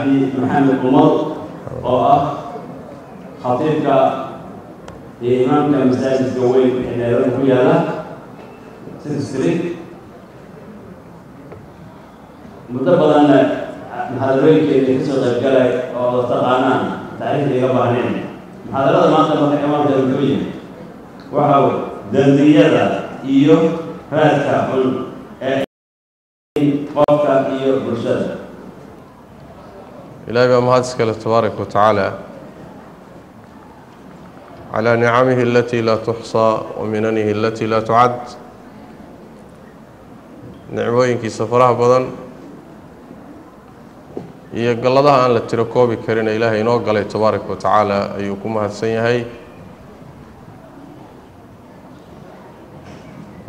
Cabdi Maxamed Umar oo ah khatiibka iyo imaamka masaajidka weyn ee Nairobi ku yaala City Street, muddo badanna muxaadarooyinkeeda kasoo qaybgalay oo la taqaanaan, tacriifta iga baahnayn. Muxaadarada maanta marka ciwaankeeda muxuu yahay? Waxa wey dembiyada iyo raadka xun ee qofka iyo bulshada. Ilahay baa mahad iskale tabaaraka wa tacaala calaa nicamihi alatii laa tuxsaa wa minanihi alatii laa tucad. Nicmooyinkiisa faraha badan iyo galladaha aan la tiro koobi karin ee Ilaahay inoo galay tabaaraka wa tacaala ayuu ku mahadsan yahay.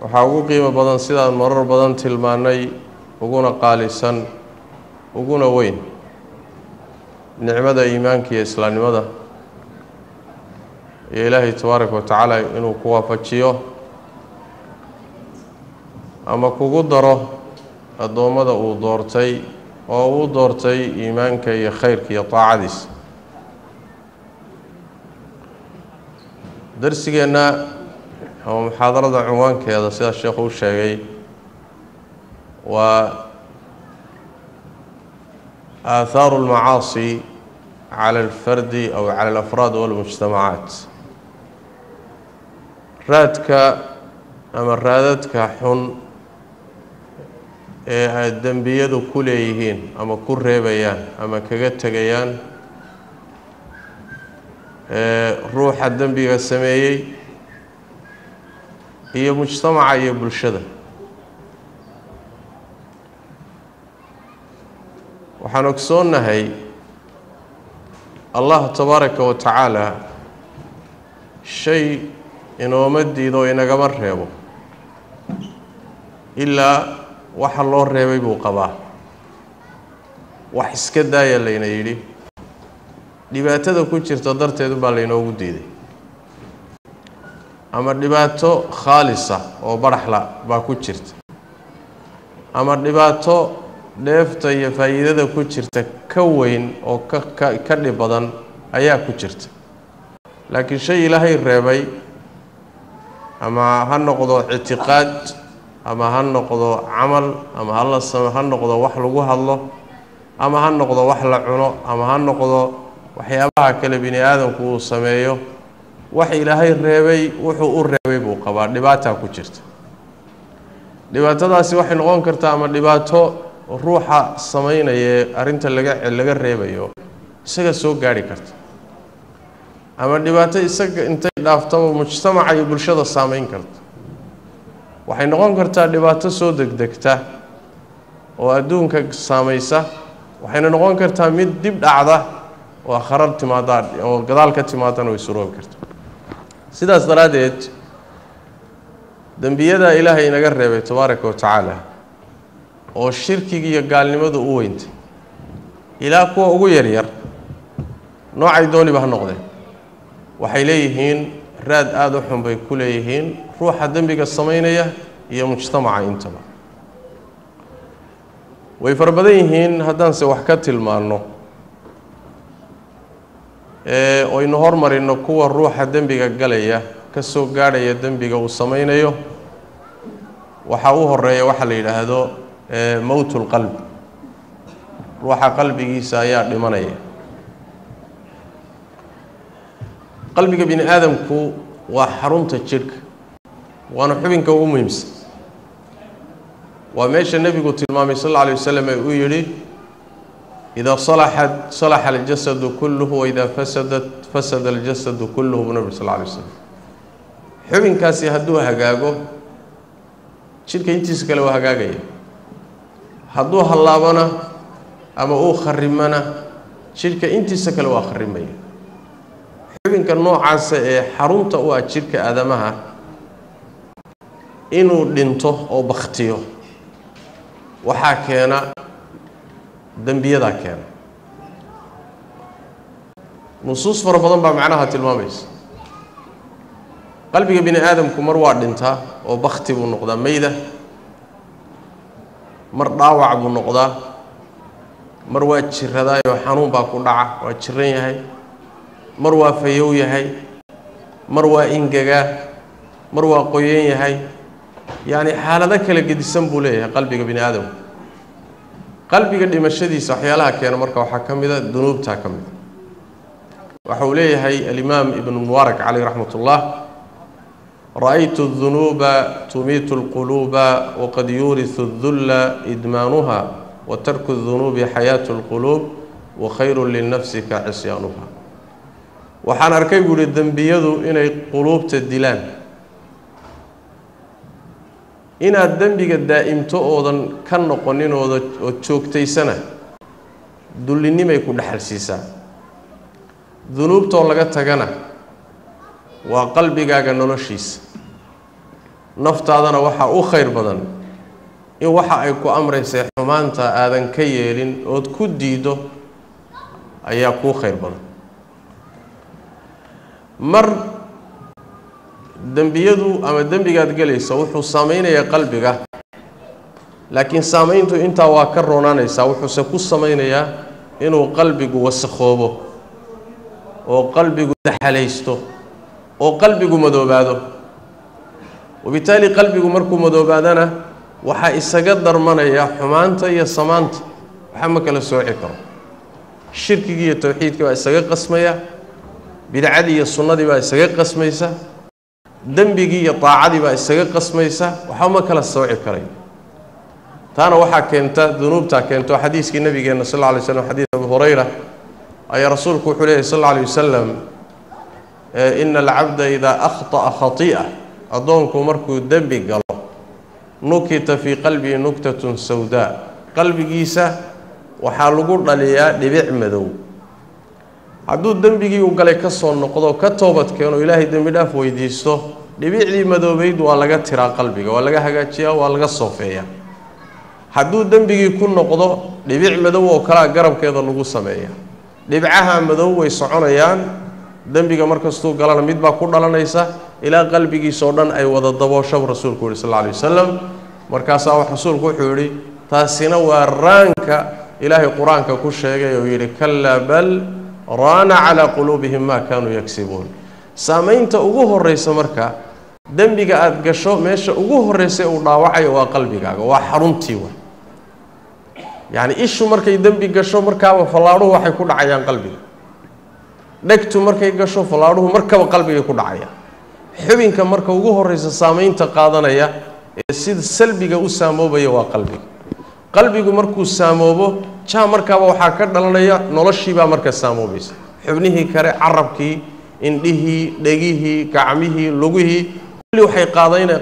Waxaa ugu qiimo badan, sidaan marar badan tilmaanay, uguna qaalisan uguna weyn nicmada iimaanka iyo islaamnimada iyo Ilaahay tabaaraka wa tacaala inuu ku waafajiyo ama kugu daro addoommada uu doortay oo uu doortay iimaanka iyo khayrka iyo taacadiisa. Darsigeenna ama muxaadarada cunwaankeeda, sidaa sheekhu u sheegay, waa aathaaru almacaasi cala alfardi aw cala alafraad walmujtamacaat, raadka ama raadadka xun ee ay dembiyadu ku leeyihiin ama ku reebayaan ama kaga tegayaan ruuxa dembiga sameeyey iyo mujtamaca iyo bulshada. Waxaan ogsoonnahay Allah tabaaraka wa tacaala shay inooma diido, inagama reebo, ilaa waxa loo reebay buu qabaa. Wax iska daaya layna yidhi, dhibaatada ku jirta darteed unbaa laynoogu diiday, ama dhibaato khaalisa oo baraxla baa ku jirta, ama dhibaato dheefta iyo faa'iidada ku jirta ka weyn oo ka dhib badan ayaa ku jirta. Laakiin shay Ilaahay reebay, ama ha noqdo ictiqaad, ama ha noqdo camal, ama hala ha noqdo wax lagu hadlo, ama ha noqdo wax la cuno, ama ha noqdo waxyaabaha kale bini aadamku uu sameeyo, wax Ilaahay reebay wuxuu u reebay buu qabaa, dhibaataa ku jirta. Dhibaatadaasi waxay noqon kartaa ama dhibaato ruuxa samaynaya ee arrinta laga reebayo isaga soo gaarhi karta, ama dhibaato isaga intay dhaaftaba mujtamaca iyo bulshada saameyn karta. Waxay noqon kartaa dhibaato soo degdegta oo adduunka saamaysa, waxayna noqon kartaa mid dib dhacda oo kharar timaadaa oo gadaal ka timaadana way suroobi karta. Sidaas daraaddeed dembiyada Ilaahay inaga reebay tabaaraka wa tacaala oo shirkiga iyo gaalnimadu u weyntay ilaa kuwa ugu yaryar, noocay dooniba ha noqdeen, waxay leeyihiin raad aada u xun bay ku leeyihiin ruuxa dembiga samaynaya iyo mujtamaca intaba. Way fara badan yihiin. Haddaanse wax ka tilmaanno ee oynu hormarino kuwa ruuxa dembiga galaya ka soo gaadhaya dembiga uu samaynayo, waxaa u horeeya waxaa la yidhaahdo mowt lqalb. Ruuxa qalbigiisa ayaa dhimanaya. Qalbiga bini aadamku waa xarunta jidhka, waana xubinka ugu muhiimsan. Waa meesha nebigu tilmaamay sal alla alay wasalam ee uu yidhi: "Idaa salaxat salaxa aljasadu kulluhu, waidaa fasadat fasada aljasadu kulluhu," buu nabig sal alla alay waslam. Xubinkaasi hadduu hagaago, jidhka intiisa kale waa hagaagaya. Hadduu hallaabana ama uu kharimana, jidhka intiisa kale waa kharimaya. Xubinka noocaasa ee xarunta u ah jidhka aadamaha inuu dhinto oo bakhtiyo waxaa keena dembiyadaa keena. Nusuus fara badan baa macnaha tilmaamaysa. Qalbiga bini aadamku mar waa dhintaa oo bakti buu noqdaa, meyda, mar dhaawac buu noqdaa. Mar waa jiradaayoo xanuun baa ku dhaca, waa jiran yahay. Mar waa fayow yahay, mar waa ingegaa, mar waa qoyan yahay. Yacni xaalado kala gedisan buu leeyahay qalbiga bini aadamku. Qalbiga dhimashadiisa waxyaalaha keena marka waxaa ka mid a dunuubtaa ka mid a. Waxa uu leeyahay alimaam ibnu mubaarak caleyh raxmat ullah: ra'aytu الdunuuba tumiitu اlquluuba waqad yuurisu اdulla idmaanuha wa tarku الdunuubi xayaatu اlquluub wa khayru linafsi ka cisyaanuha. Waxaan arkay buu ihi dembiyadu inay quluubta dilaan. Inaad dembiga daa'imto oodan ka noqonin ooda ood joogtaysana dullinimay ku dhexal siisaa. Dunuubtoo laga tagana waa qalbigaaga noloshiisa, naftaadana waxaa u khayr badan in waxa ay ku amraysay xumaanta aadan ka yeelin ood ku diido ayaa kuu khayr badan. Mar dembiyadu ama dembigaad gelaysa wuxuu saameynayaa qalbiga, laakiin saameyntu intaa waa ka roonaanaysaa. Wuxuuse ku sameynayaa inuu qalbigu wasakhoobo oo qalbigu daxalaysto oo qalbigu madoobaado. Wabitaali qalbigu markuu madoobaadana waxaa isaga darmanaya xumaanta iyo samaanta, waxa ma kala sooci karo. Shirkigii iyo towxiidkii baa isaga qasmaya, bidcadii iyo sunnadii baa isaga qasmaysa, dembigii iyo daacadii baa isaga qasmaysa, waxba ma kala sooci karay. Taana waxaa keenta dunuubtaa keento. Xadiiskii nabigeenna sal alla alay slam, xadiis abu hurayra, ayaa rasuulku wuxuu leeyahy sal alla alay wasalam: ina alcabda idaa akhطa'a khati'a, addoonku markuu dembi galo, nukita fii qalbihi nuktatun sawdaa, qalbigiisa waxaa lagu dhaliyaa dhibic madow. Hadduu dembigii uu galay ka soo noqdo, ka toobad keeno, ilaahay dembi dhaaf weydiisto, dhibicdii madoobeyd waa laga tiraa qalbiga, waa laga hagaajiyaa, waa laga soofeeyaa. Hadduu dembigii ku noqdo, dhibic madow oo kalaa garabkeeda lagu sameeya. Dhibcaha madow way soconayaan, dembiga markastuu galana mid baa ku dhalanaysa, ilaa qalbigiisoo dhan ay wada daboosho, rasuulku yihi sal alla alay wasalam. Markaasaa rasuulku wuxuu yidhi taasina waa raanka ilaahay qur-aanka ku sheegay oo yidhi: kalaa bal raana calaa quluubihim maa kaanuu yagsibuun. Saamaynta ugu horreysa marka dembiga aada gasho, meesha ugu horreysa uu dhaawacayo waa qalbigaaga, waa xaruntii wa. Yacni ishu markay dembi gasho, markaaba fallaadhuhu waxay ku dhacayaan qalbiga. Dhegtu markay gasho, fallaadhuhu markaba qalbigay ku dhacayaan. Xubinka marka ugu horreysa saamaynta qaadanaya ee sida salbiga u saamoobaya waa qalbiga. Qalbigu markuu saamoobo jaa, markaaba waxaa ka dhalanaya noloshiibaa marka saamoobaysa. Xubnihii kale, carabkii, indhihii, dhegihii, gacmihii, lugihii, kulli waxay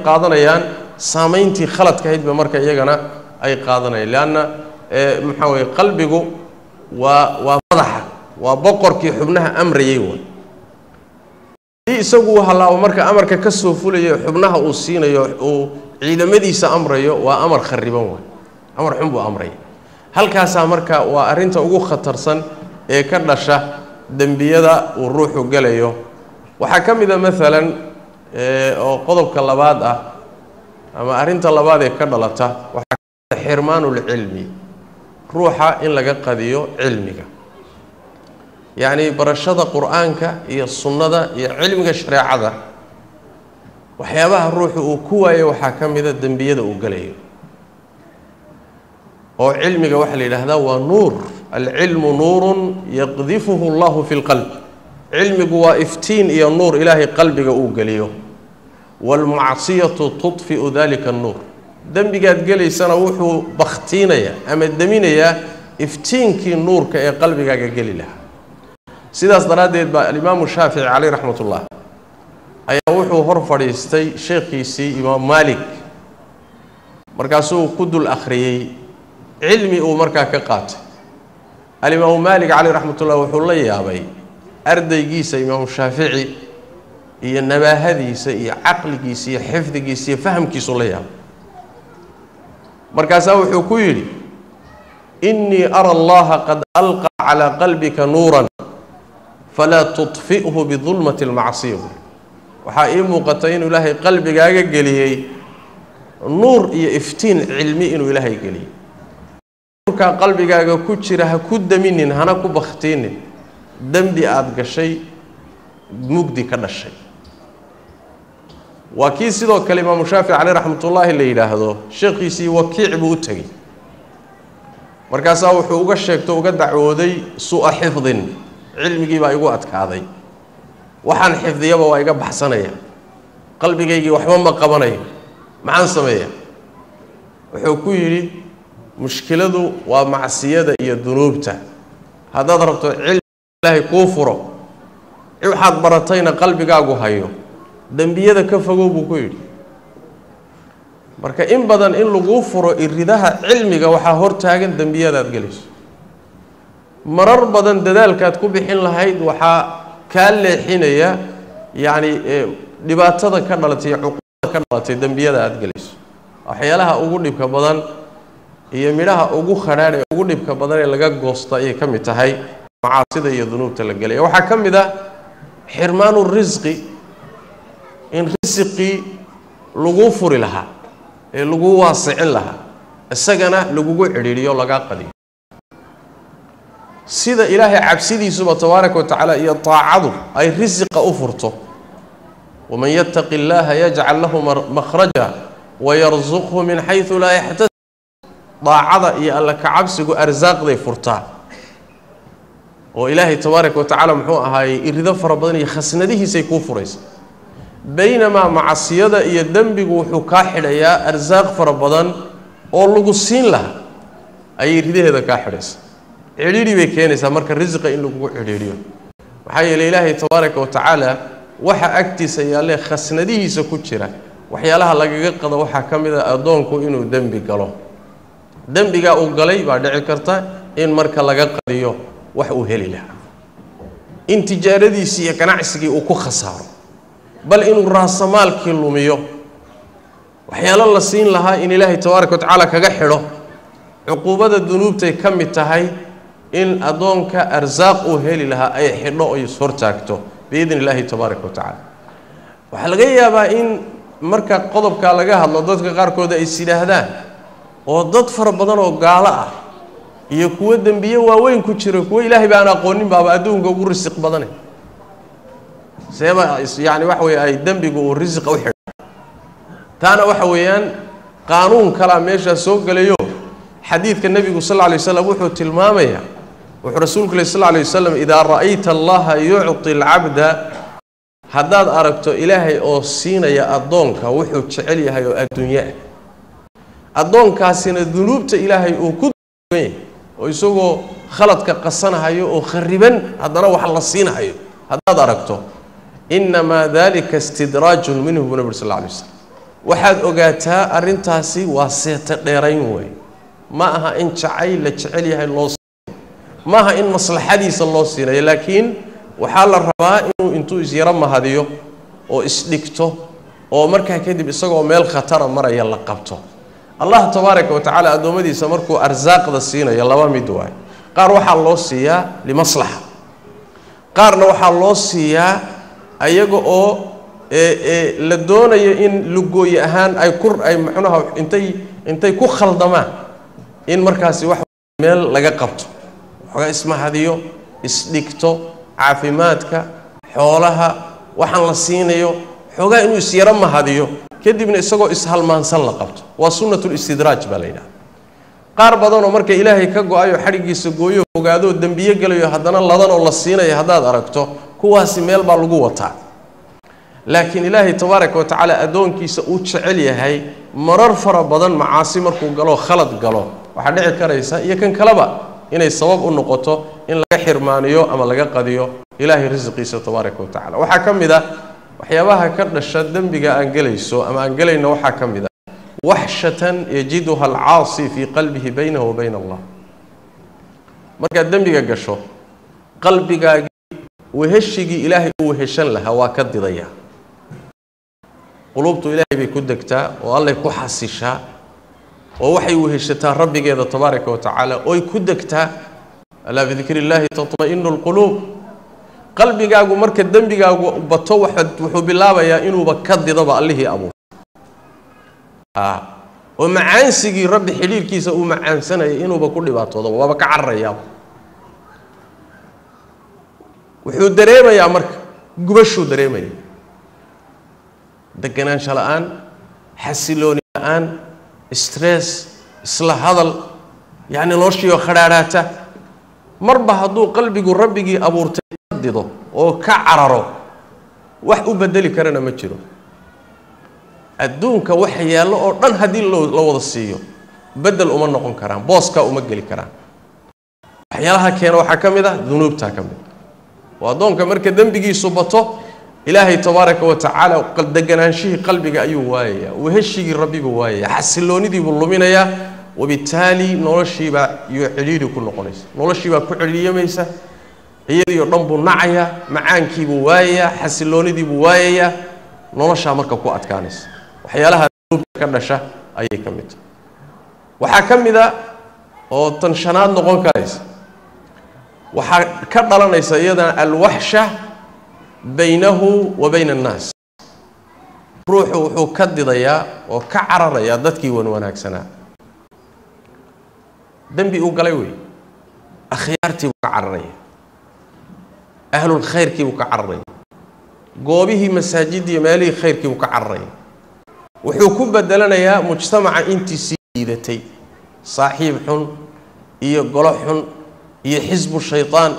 qaadanayaan saamayntii khaladka ahayd ba marka iyagana ay qaadanayaan. Leanna maxaa weye, qalbigu waa madaxa, waa boqorkii xubnaha amrayay way. Haddii isagu uu halaabo, marka amarka ka soo fulayo xubnaha uu siinayo, uu ciidamadiisa amrayo, waa amar khariban waay, amar xun buu amraya. Halkaasaa marka waa arrinta ugu khatarsan ee ka dhasha dembiyada uu ruuxu gelayo. Waxaa ka mid a maalan oo qodobka labaad ah ama arrinta labaad ee ka dhalata, waxaa kamid a xirmaanulcilmi, ruuxa in laga qadiyo cilmiga, yacni barashada qur-aanka iyo sunnada iyo cilmiga shareecada. Waxyaabaha ruuxu uu ku waayo waxaa ka mida dembiyada uu gelayo. Oo cilmiga waxaa la yidhaahdaa waa nuur, alcilmu nuurun yaqdifuhu allahu fi lqalb. Cilmigu waa iftiin iyo nuur ilaahay qalbiga uu geliyo. Waalmacsiyatu tudfiu dalika annuur. Dembigaad gelaysana wuxuu bakhtiinayaa ama deminayaa iftiinkii nuurka ee qalbigaaga geli lahaa. Sidaas daraaddeed baa alimaamu Shaafici caleyh raxmat ullah ayaa wuxuu hor fadhiistay sheekhiisii imaam Maalik, markaasuu ku dul akhriyey cilmi uu markaa ka qaatay. Alimaamu Maalik caleyh raxmat ullah wuxuu la yaabay ardaygiisa imaamu Shaafici iyo nabaahadiisa iyo caqligiisa iyo xifdigiisa iyo fahamkiisuu la yaabay. Markaasaa wuxuu ku yidhi: innii ara allaha qad alqaa calaa qalbika nuuran falaa tudfi'hu bidulmati almacsiya. Waxaa ii muuqata inuu ilaahay qalbigaaga geliyey nuur iyo iftiin cilmi inuu ilaahay geliyey. Nuurka qalbigaaga ku jira ha ku daminin, hana ku bakhtiinin dembi aada gashay mugdi ka dhashay. Waa kii sidoo kale Imaamu Shaafici caleyh raxmatullaahi la yidhaahdo sheekhiisii Wakiic buu u tegey, markaasaa wuxuu uga sheegto, uga dacwooday su'a xifdin, cilmigii baa igu adkaaday, waxaan xifdiyaba waa iga baxsanaya, qalbigaygii waxba ma qabanayo, maxaan sameeya? Wuxuu ku yidhi mushkiladu waa macsiyada iyo dunuubta. Haddaad rabto cilmi Ilaahay kuu furo, waxaad baratayna qalbigaagu hayo, dembiyada ka fogow buu ku yidhi. Marka in badan in laguu furo iridaha cilmiga waxaa hortaagan dembiyadaad gelayso. Marar badan dadaalkaad ku bixin lahayd waxaa kaa leexinaya yacni dhibaatada ka dhalatay, cuqubada ka dhalatay dembiyada aad gelayso. Waxyaalaha ugu dhibka badan iyo midhaha ugu khadhaadh ee ugu dhibka badan ee laga goosta ayay ka mid tahay macaasida iyo dunuubta la gelaya. Waxaa ka mid ah xirmaanu risqi, in risiqii laguu furi lahaa ee laguu waasicin lahaa isagana lagugu cidhiidhiyo, lagaa qadiyo. Sida Ilaahay cabsidiisuba tabaaraka wa tacaala iyo taacadu ay risiqa u furto, waman yattaqi illaaha yajcal lahu makhraja wayarsuqhu min xaysu laa yaxtasib. Daacada iyo alla kacabsigu arsaaqday furtaa, oo Ilaahay tabaaraka wa tacaala muxuu ahaayey irido fara badan iyo khasnadihiisay kuu furaysa. Baynamaa macsiyada iyo dembigu wuxuu kaa xidhayaa arsaaq fara badan oo lagu siin lahaa, ayay ridaheeda kaa xidhaysa. Cidhiidhi bay keenaysaa marka risiqa in lagugu cidhiidhiyo. Maxaa yeeley Ilaahay tabaaraka wa tacaala waxa agtiisa yaallee khasnadihiisa ku jira waxyaalaha lagaga qado waxaa ka mid a addoonku inuu dembi galo. Dembigaa uu galay baa dhici karta in marka laga qadiyo wax uu heli lahaa, in tijaaradiisii iyo ganacsigii uu ku khasaaro, bal inuu raasamaalkii lumiyo, waxyaalo la siin lahaa in Ilaahay tabaaraka wa tacaala kaga xidho. Cuquubada dunuubtay ka mid tahay in addoonka arsaaq uu heli lahaa ay xidho oy ishortaagto biidni illaahi tabaaraka wa tacaala. Waxaa laga yaabaa in marka qodobkaa laga hadlo dadka qaarkood ay is yidhaahdaan, oo dad fara badan oo gaalo ah iyo kuwo dembiye waaweyn ku jira, kuwo Ilaahay baan aqoonin baaba adduunka ugu risiq badane, seeba yacni waxa weeye ay dembigu uu risiqa u xidho. Taana waxa weeyaan qaanuun kalaa meeshaa soo gelayo. Xadiidka nebigu sal alla alay waslam wuxuu tilmaamayaa, wuxuu rasuulku leh sal alla alay wasalam: idaa ra'ayta allaha yucti alcabda, haddaad aragto Ilaahay oo siinaya addoonka wuxuu jecel yahay oo adduunye ah, addoonkaasina dunuubta Ilaahay uu ku dugan yahay, oo isagoo khaladka qasanahayo oo khariban haddana wax la siinahayo haddaad aragto, innamaa dalika istidraajun minhu, buu nabi uri sal alla alay waslam. Waxaad ogaataa arrintaasi waa seeto dheerayn wey. Ma aha in jacayl la jecel yahay loo siinayo, ma aha in maslaxadiisa loo siinayo, laakiin waxaa la rabaa inuu intuu isyaro mahadiyo oo isdhigto, oo markaa kadib isagoo meel khatara maraya la qabto. Allah tabaaraka wa tacaala addoommadiisa markuu arsaaqda siinayo laba mid waayo: qaar waxaa loo siiyaa limaslaxa, qaarna waxaa loo siiyaa ayaga oo la doonayo in lugooye ahaan ay ku ay macnaha intay ku khaldamaan in markaasi wax meel laga qabto, waxoogaa ismahadiyo, isdhigto, caafimaadka, xoolaha waxaan la siinayo, xoogaa inuu isyaro mahadiyo, kadibna isagoo ishalmaansan la qabto. Waa sunnatulistidraaj baa la yidhaha. Qaar badanoo marka Ilaahay ka go-ayo, xadhiggiisa gooyo, fogaadoo dembiye gelayo, haddana ladanoo la siinayo haddaad aragto, kuwaasi meel baa lagu wataa. Laakiin Ilaahay tabaaraka wa tacaala addoonkiisa uu jecel yahay marar fara badan macaasi markuu galo, khalad galo, waxaa dhici karaysa iyo kan kaleba inay sabab u noqoto in laga xirmaaniyo ama laga qadiyo Ilaahay risiqiisa tabaaraka wa tacala. Waxaa ka mid ah waxyaabaha ka dhasha dembiga aan gelayso ama aan gelayno, waxaa ka mid ah waxshatan yajiduha alcaasi fii qalbihi baynahu wa bayna allah. Markaad dembiga gasho, qalbigaagii weheshigii Ilaahay uu weheshan lahaa waa ka didaya. Quluubtu Ilaahay bay ku degtaa oo Allay ku xasishaa, oo waxay weheshataa rabbigeeda tabaaraka wa tacaala oy ku degtaa. Alaa bidikri illaahi tatma'inu alquluub. Qalbigaagu marka dembigaagu bato wuxuu bilaabayaa inuuba ka didaba allihii abuur. Oo macaansigii Rabbi xidhiirkiisa uu macaansanayay inuuba ku dhibaatoodo, waaba ka cararayaa. Wuxuu dareemayaa marka gubashuu dareemaya, deganaansho la-aan, xasilooni la-aan, stress, isla hadal, yacni noloshiioo khadhaadhaata. Marba hadduu qalbigu Rabbigii abuurtay ka dido oo ka cararo, wax u bedeli karana ma jiro. Adduunka waxa yaallo oo dhan haddii la wada siiyo, bedel uma noqon karaan, booskaa uma geli karaan. Waxyaalaha keena waxaa ka mid ah dunuubtaa ka mid oo addoonka marka dembigiisu bato, Ilaahay tabaaraka wa tacaala deganaanshihii qalbiga ayuu waayayaa, weheshigii Rabbi buu waayayaa, xasiloonidiibuu luminayaa. Wabitaali noloshiibaa iyo cidhiidhi ku noqonaysa, noloshiibaa ku cidhiidhiyamaysa, iyadiioo dhan buu nacayaa, macaankiibuu waayayaa, xasiloonidiibuu waayayaa, noloshaa marka ku adkaanaysa. Waxyaalaha dunuubta ka dhasha ayay ka mid tahay. Waxaa ka mid a oo tan shanaad noqon karaysa, waxaa ka dhalanaysa iyadana alwaxsha baynahu wa bayna annaas. Ruuxu wuxuu ka didayaa oo ka cararayaa dadkii wan wanaagsanaa. Dembi uu galay wey, akhyaartii buu ka cararaya, ahlulkhayrkii buu ka cararaya, goobihii masaajiddiiyo meelihii khayrkii buu ka cararaya. Wuxuu ku bedelanayaa mujtamaca intii sii liidatay, saaxiib xun iyo golo xun iyo xisbu shaytaan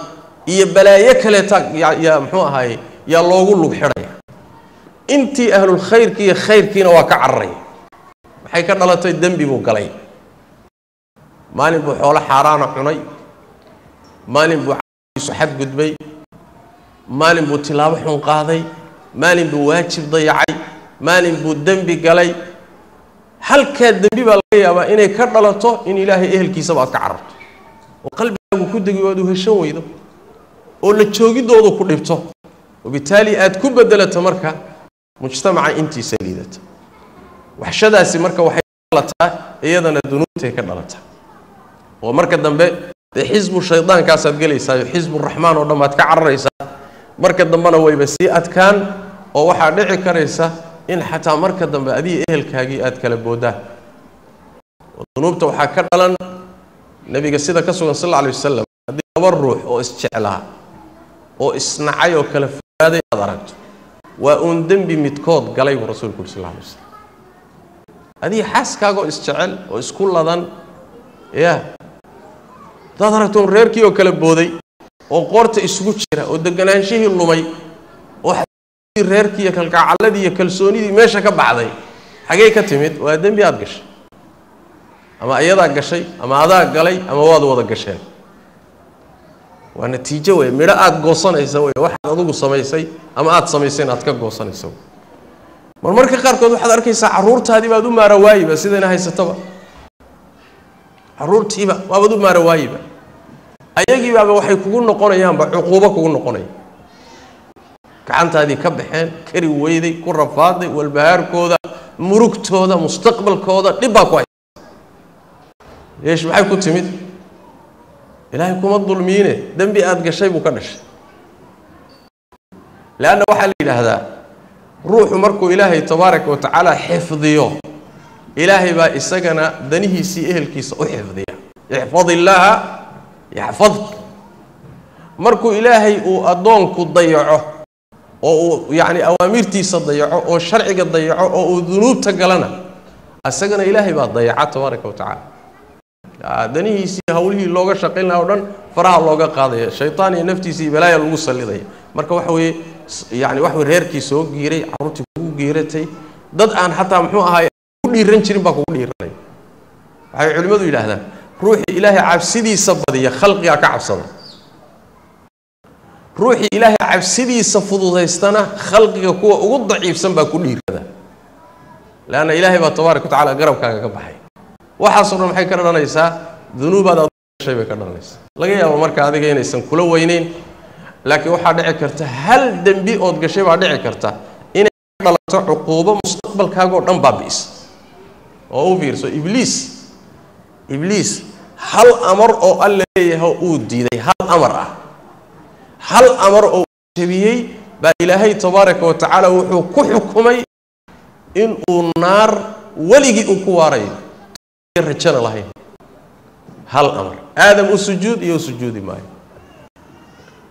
iyo balaayo kaleeta yaa muxuu ahaaye yaa loogu lug xidhaya. Intii ahlulkhayrki iyo khayrkiina waa ka cararaya. Maxay ka dhalatay? Dembi buu galay. Maalin buu xoolo xaaraana cunay, maalin buu isu xadgudbay, maalin buu tilaabo xun qaaday, maalin buu waajib dayacay, maalin buu dembi galay. Halkaa dembi baa laga yaabaa inay ka dhalato in Ilaahay ehelkiisaba aad ka cararto, oo qalbigaagu ku degi aad u heshan weydo, oo la joogidoodu ku dhibto, wabitaali aad ku bedelato marka mujtamaca intiisa liidata. Waxshadaasi marka waxay ka dhalataa iyadana dunuubtay ka dhalataa, oo marka dambe dee xisbu shaydaankaasaad gelaysaayo, xisburaxmaan oo dhan baad ka cararaysaa. Marka dambena wayba sii adkaan, oo waxaa dhici karaysa in xataa marka dambe adiga ehelkaagii aad kala boodaan. Oo dunuubta waxaa ka dhalan, Nebiga sida ka sugan sal alla alay wasalam, haddii laba ruux oo isjeclaa oo isnacay oo kala fogaaday aad aragto, waa uun dembi midkood galay buu Rasuulku uri sal alla alay wasalam. Adiga xaaskaagoo isjecel oo isku ladan ya haddaad aragto un reerkii oo kala booday oo qoorta isugu jira oo deganaanshihii lumay oo reerkii iyo kalgacalladii iyo kalsoonidii meesha ka baxday, xagee ka timid? Waa dembi aad gashay, ama iyadaa gashay, ama adaa galay, ama waad wada gasheen. Waa natiijo wey, midho aada goosanaysa wey, waxaad adigu samaysay ama aada samayseen aad ka goosanaysa. Marmarka qaarkood waxaad arkaysaa carruurtaadii baad u maara waayiba, sidayna haysataba carruurtiiba waabaad u maara waayiba, ayagiibaaba waxay kugu noqonayaanba cuquubo kugu noqonaya. Gacantaadii ka baxeen, kari weyday, ku rafaaday, walbahaarkooda, murugtooda, mustaqbalkooda dhib baa ku haysa. Yeesh, maxay ku timid? Ilaahay kuma dulmiine, dembi aada gashay buu ka dhashay. Leanna waxaa la yidhaahdaa ruuxu markuu Ilaahay tabaaraka wa tacaala xifdiyo, Ilaahay baa isagana danihiisii ehelkiisa u xifdiya. Ixfad illaaha yaxfadk. Markuu Ilaahay uu addoonku dayaco oo uu yacni awaamirtiisa dayaco oo sharciga dayaco oo uu dunuubta galana, isagana Ilaahay baa dayaca tabaaraka wa tacaala. Danihiisii hawlihii looga shaqayn lahaa o dhan faraha looga qaadaya, shaytaan iyo naftiisa iyo balaaya lagu sallidaya. Marka waxa weeye yani waxa weye reerkii soo giiray, carruurtii kugu giiratay, dad aan xataa muxuu ahaay ku dhiiran jirin baa kugu dhiiranaya. Waxay culimmadu yidhaahdaan ruuxii Ilaahay cabsidiisa badiya khalqigaa ka cabsada, ruuxii Ilaahay cabsidiisa fududaystana khalqiga kuwa ugu daciifsan baa ku dhiirada, leanna Ilaahay baa tabaaraka wa tacala garabkaaga ka baxay. Waxaasoo dhan maxay ka dhalanaysaa? Dunuubaad aad gashay bay ka dhalanaysaa. Laga yaabo marka adiga inaysan kula weyneyn, laakiin waxaa dhici karta hal dembi ood gashay baa dhici karta inay ka dhalato cuquubo mustaqbalkaagoo dhan baabi'isa. Oo u fiirso Ibliis, Ibliis hal amar oo Alla leeyahay uu diiday, hal amar ah, hal amar oo uu jabiyey baa Ilaahay tabaaraka wa tacaala wuxuu ku xukumay inuu naar weligii uu ku waarayo, rajana lahayn. Hal amar, Aadam u sujuud iyo u sujuudi maayo.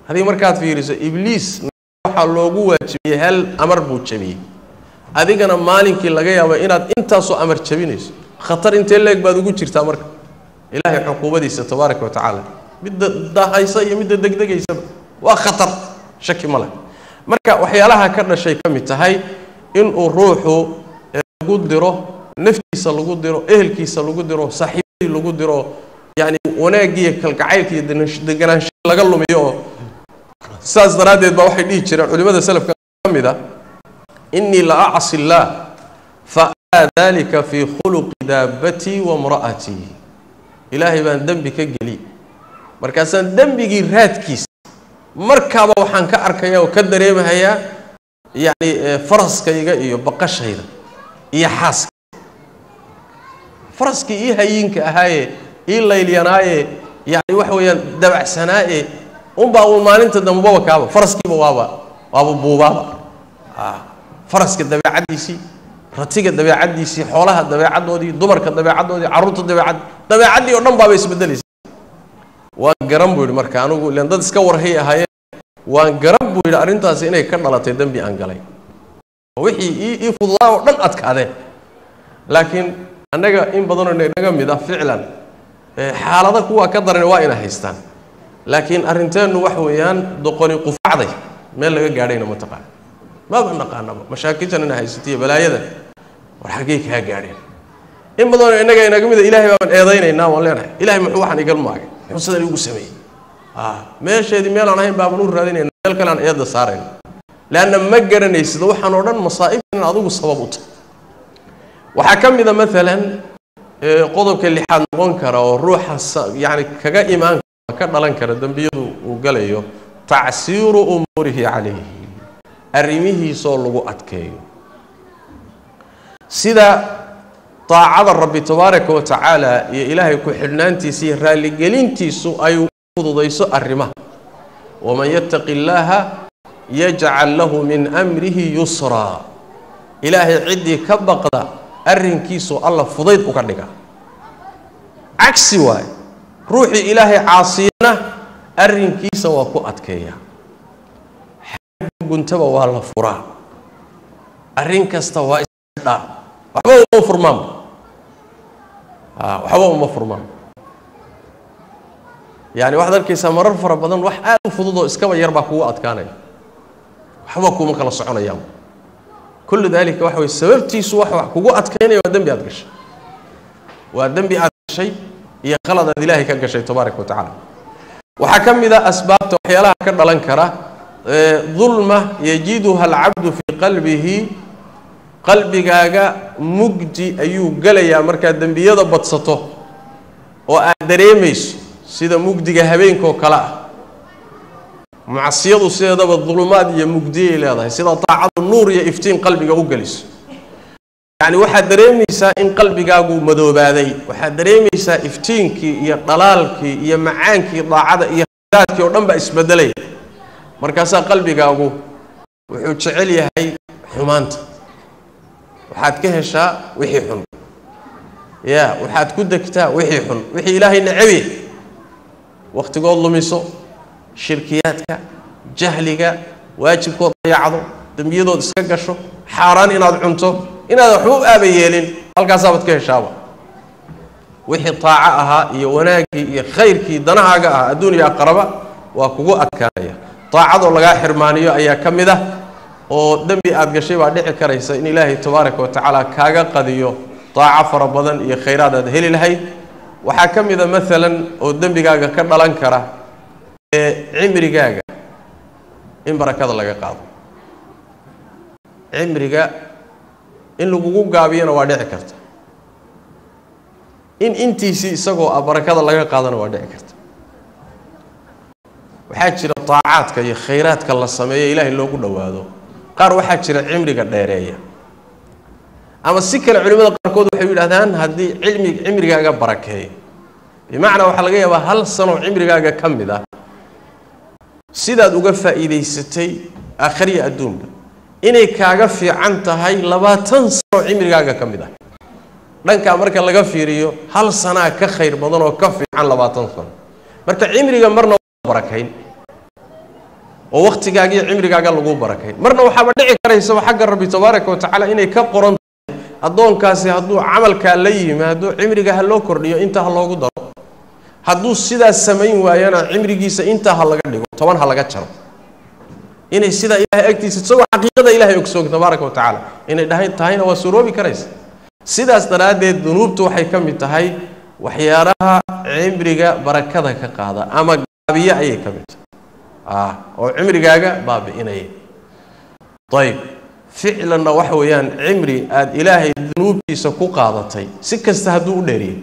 Haddii markaad fiiriso Ibliis waxaa loogu waajibiyey hal amar buu jabiyey, adigana maalinkii laga yaabo inaad intaasoo amar jabinayso. Khatar intee leeg baad ugu jirtaa marka Ilaahay xukuumadiisa tabaaraka wa tacaala, midda dahaysa iyo midda degdegaysaba waa khatar, shaki ma leh. Marka waxyaalaha ka dhashay ka mid tahay inuu ruuxu lagu diro naftiisa, lagu diro ehelkiisa, lagu diro saaxiibadii, lagu diro yacni wanaagiiyo kalgacaylka iyo deganaansha laga lumiyo. Oo saas daraaddeed baa waxay dhihi jireen culimada salafka ka mid a: innii la acsi illaah fa araa dalika fii khuluqi daabbatii wa imra'atii. Ilaahay baan dembi ka geli, markaasaan dembigii raadkiisa markaaba waxaan ka arkaya oo ka dareemahayaa yacni faraskayga iyo baqashayda iyo xaaska. Faraskii ii hayinka ahaaye, ii laylyanaaye, yacni waxa weeyaan dabacsanaaye unbaa uun maalinta dambaba kaaba faraskiiba waaba buubaaba. Faraska dabeecaddiisii, ratiga dabeecaddiisii, xoolaha dabeecaddoodii, dumarka dabeecaddoodii, carruurta dabeecaddii oo dhan baaba isbedelaysa. Waan garan buu yidhi marka anigu, ilaan dad iska warhay ahaayeen, waan garan buu yidhi arrintaasi inay ka dhalatay dembi aan galay, wixii ii fududaa oo dhan adkaadeen. Laakiin annaga in badanoo inaga mid ah ficlan xaalado kuwaa ka daran waa ina haystaan, laakiin arrinteennu wax weeyaan doqoni qufacday meel laga gaadhayna ma taqaan, maba naqaanaba. Mashaakiltan ina haysatiyo balaayada war xaggey kaa gaadheen? In badanoo innaga inaga mida Ilaahay baaban eedaynaynaa, waan leenahay Ilahay muxuu waxaan igal maagay, muxuu sidan igu sameeyey? Meesheedii meelaan ahayn baaban u raadinayna, meel kale aan eedda saarayna, leanna ma garanaysid waxaan oo dhan masaa'ibtan in adigu sabab u tahay. Waxaa ka mid a maalan qodobka lixaad noqon kara oo ruuxa yacni kaga imaan ka dhalan kara dembiyadu uu galayo, tacsiiru umuurihi calayhi, arrimihiisoo lagu adkeeyo. Sida daacada Rabbi tabaaraka wa tacaala iyo Ilaahay ku xidhnaantiisa iyo raalligelintiisu ay fududayso arrimaha, waman yattaqi illaaha yajcal lahu min amrihi yusraa. Ilaahay ciddii ka baqda arrinkiisu Alla fudayd uga dhiga. Cagsi waaye, ruuxii Ilaahay caasiyana arrinkiisa waa ku adkeeya, guntaba waa la furaa, arrin kasta waa isdhaa, waxba uma furmaanba, waxba uma furmaan. Yani waxaad arkaysaa marar fara badan wax aad u fudud oo iskaba yar baa kugu adkaanaya, waxba kuma kala soconayaan. Kullu dalika waxa weye sababtiisu wax kugu adkaynaya waa dembi aad gashay, waa dembi aad gashay iyo khalad aad Ilaahay ka gashay tabaaraka wa tacaala. Waxaa ka mid a asbaabta waxyaalaha ka dhalan kara dulma yajiduha alcabdu fii qalbihi, qalbigaaga mugdi ayuu gelayaa markaad dembiyada badsato oo aad dareemayso sida mugdiga habeenkoo kale ah. Macsiyadu sideedaba dulumaad iyo mugdiyay leedahay, sida daacadu nuur iyo iftiin qalbiga u geliso. Yacni waxaad dareemaysaa in qalbigaagu madoobaaday, waxaad dareemaysaa iftiinkii iyo dhalaalkii iyo macaankii daacada iyo khayraadkii oo dhan baa isbedelay. Markaasaa qalbigaagu wuxuu jecel yahay xumaanta, waxaad ka heshaa wixii xun, ya waxaad ku degtaa wixii xun, wixii Ilaahay necebye, wakhtigood lumiso, shirkiyaadka, jahliga, waajibkood dayacdo, dembiyadood iska gasho, xaaraan inaad cunto, inaad waxba u aaba yeelin, halkaasaabad ka heshaaba. Wixii taaco ahaa iyo wanaaggii iyo khayrkii danahaaga ahaa adduun iyo aqraba waa kugu adkaanaya. Daacadoo lagaa xirmaaniyo ayaa ka mid ah, oo dembi aad gashay baa dhici karaysa in Ilaahay tabaaraka wa tacaala kaaga qadiyo daaco fara badan iyo khayraad aad heli lahayd. Waxaa ka mid a maalan oo dembigaaga ka dhalan kara ee cimrigaaga in barakada laga qaado, cimriga in lagugu gaabiyana waa dhici karta, in intiisii isagoo ah barakada laga qaadana waa dhici karta. Waxaa jira taacaadka iyo khayraadka la sameeyo Ilaahay loogu dhowaado, qaar waxaa jira cimriga dheereeya. Ama si kale culimada qaarkood waxay yidhahdaan haddii cimrigaaga barakeeyo, bimacnaa waxaa laga yaabaa hal sano cimrigaaga ka mid ah sidaad uga faa'iidaysatay aakhariya adduunba inay kaaga fiican tahay 20 sano cimrigaaga ka mid ah. Dhankaa marka laga fiiriyo hal sanaa ka khayr badan oo ka fiican 20 sano. Marka cimriga marna waa barakayn oo waqtigaaga iyo cimrigaaga lagu barakayn, marna waxaaba dhici karaysaba xagga Rabbi tabaaraka wa tacaala inay ka qoran tahay addoonkaasi hadduu camalkaa la yimaado cimriga ha loo kordhiyo, intaa ha loogu daro. Hadduu sidaas samayn waayana cimrigiisa intaa ha laga dhigo, 10 ha laga jaro. Inay sidaa Ilaahay agtiisa isagoo xaqiiqada Ilaahay ogsoog tabaaraka wa tacaala inay dhahay tahayna waa suuroobi karaysa. Sidaas daraaddeed dunuubtu waxay ka mid tahay waxyaalaha cimriga barakada ka qaada ama gaabiya ayay ka mid tahay, oo cimrigaaga baabi'inaya. Ayib, ficlanna waxa weeyaan cimri aada Ilaahay dunuubtiisa ku qaadatay si kasta hadduu u dheeriyay